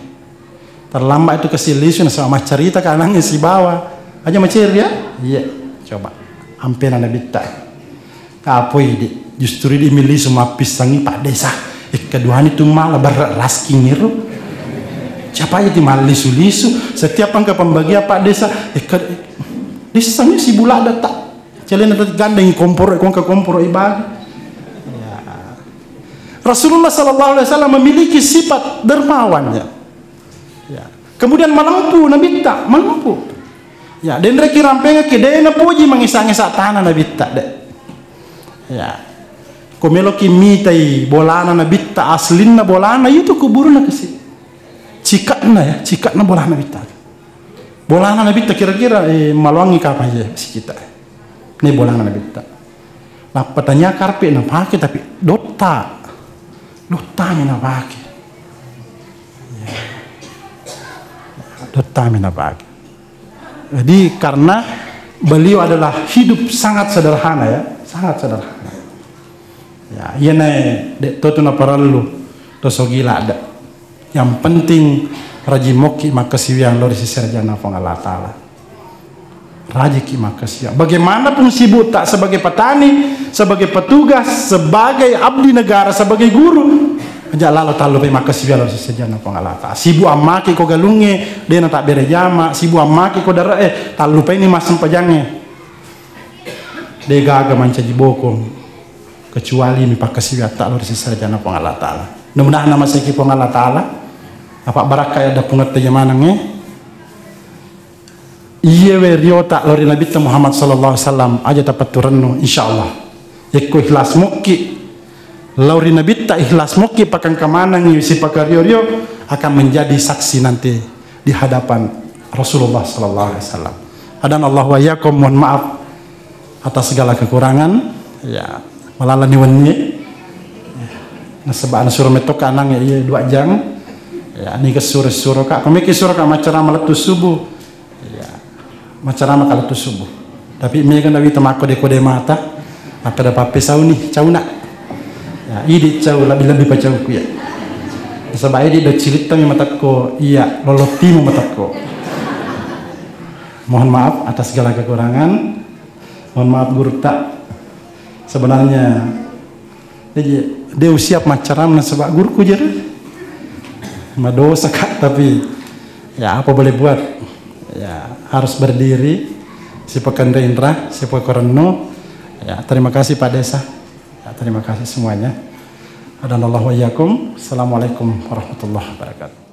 Terlambat itu kasi lisu nasaba maccarita kanangnge sibawa. Aja maceri ya? Iya. Coba. Ampena Nabitta. Kapoi di, justru di milisu mappissangi Pak Desa. Ekka duani tu mala berra rasking iro. Siapa aja ti mallisu-lisu. Setiap engka pembagian Pak Desa, ekka lissangi si bulada tak. Celena tadi gandeng komporo, kongka komporo ibagi. Ya. Rasulullah sallallahu alaihi wasallam memiliki sifat dermawan, ya. Ya. Kemudian malempu Nabitta, malempu. Ya, denreki rampengeki, de napoji mangesa-ngesa tana Nabitta, de. Ya. Ko meloki mitai bolana Nabitta, aslinna bolana, itu kuburna kasi. Cikatna ya, cikatna bolana Nabitta. Bolana Nabitta kira-kira, eh, maloangi kapang ya, sikita. Ini bolana Nabitta. Nappa tania karpe napake, tapi dotta. Dottami napake. Ya. Dottami napake. Jadi karena beliau adalah hidup sangat sederhana ya, sangat sederhana. Ya, iyana de to tu naparellu to sogila ada. Yang penting rajin mokki makkasiwiang lao ri sesena Puang Allah Ta'ala. Rajiki makkasiwiang. Bagaimanapun sibukta sebagai petani, sebagai petugas, sebagai abdi negara, sebagai guru, aja lalo tallupai makkasiwiang lao ri sesena Puang Allah Ta'ala. Sibuk ammake ko galungnge, de natabbere jama, sibuk ammake ko dare'e, tallupaini massempajangnge. De gaga mancaji bokong kecuali mi pakkasiwiatta lao ri sesena Puang Allah Ta'ala. Mudah-mudahan namaseki Puang Allah Ta'ala. Apa barakka ya dapungetta jamanangnge. Iyewe riota lao ri Nabitta Muhammad sallallahu alaihi wasallam aja tapatturennu, insyaallah. Ekko ikhlas mokki lao ri Nabitta, ikhlas mokki pakengka manengngi sipakario-rio, akan menjadi saksi nanti di hadapan Rasulullah sallallahu alaihi wasallam. Hadanallahu wa iyyakum, mohon maaf atas segala kekurangan. Ya, malalani wenni. Nasaba nasuro metto kanang ya, iya dua jang. Ya, ni ke suro-suro ka. Pemikir suro ka macerama lettu subuh. Ya. Macerama ka lettu subuh. Tapi mega nawi temako de kode mata. Apa dapat pesauni, cauna. Ya, idi cau lebih-lebih pacauku ya. Nasaba idi do cilittami matakko, iya lolottimu matakko. Mohon maaf atas segala kekurangan. Mohon maaf gurutta. Sebenarnya jadi de usiap maccaramna sebab guruku jere. Madosa kak, tapi ya apa boleh buat. Ya harus berdiri. Sipakanre inra, sipakorenno. Ya terima kasih Pak Desa. Ya, terima kasih semuanya. Hadanallahu wa iyyakum. Assalamualaikum warahmatullahi wabarakatuh.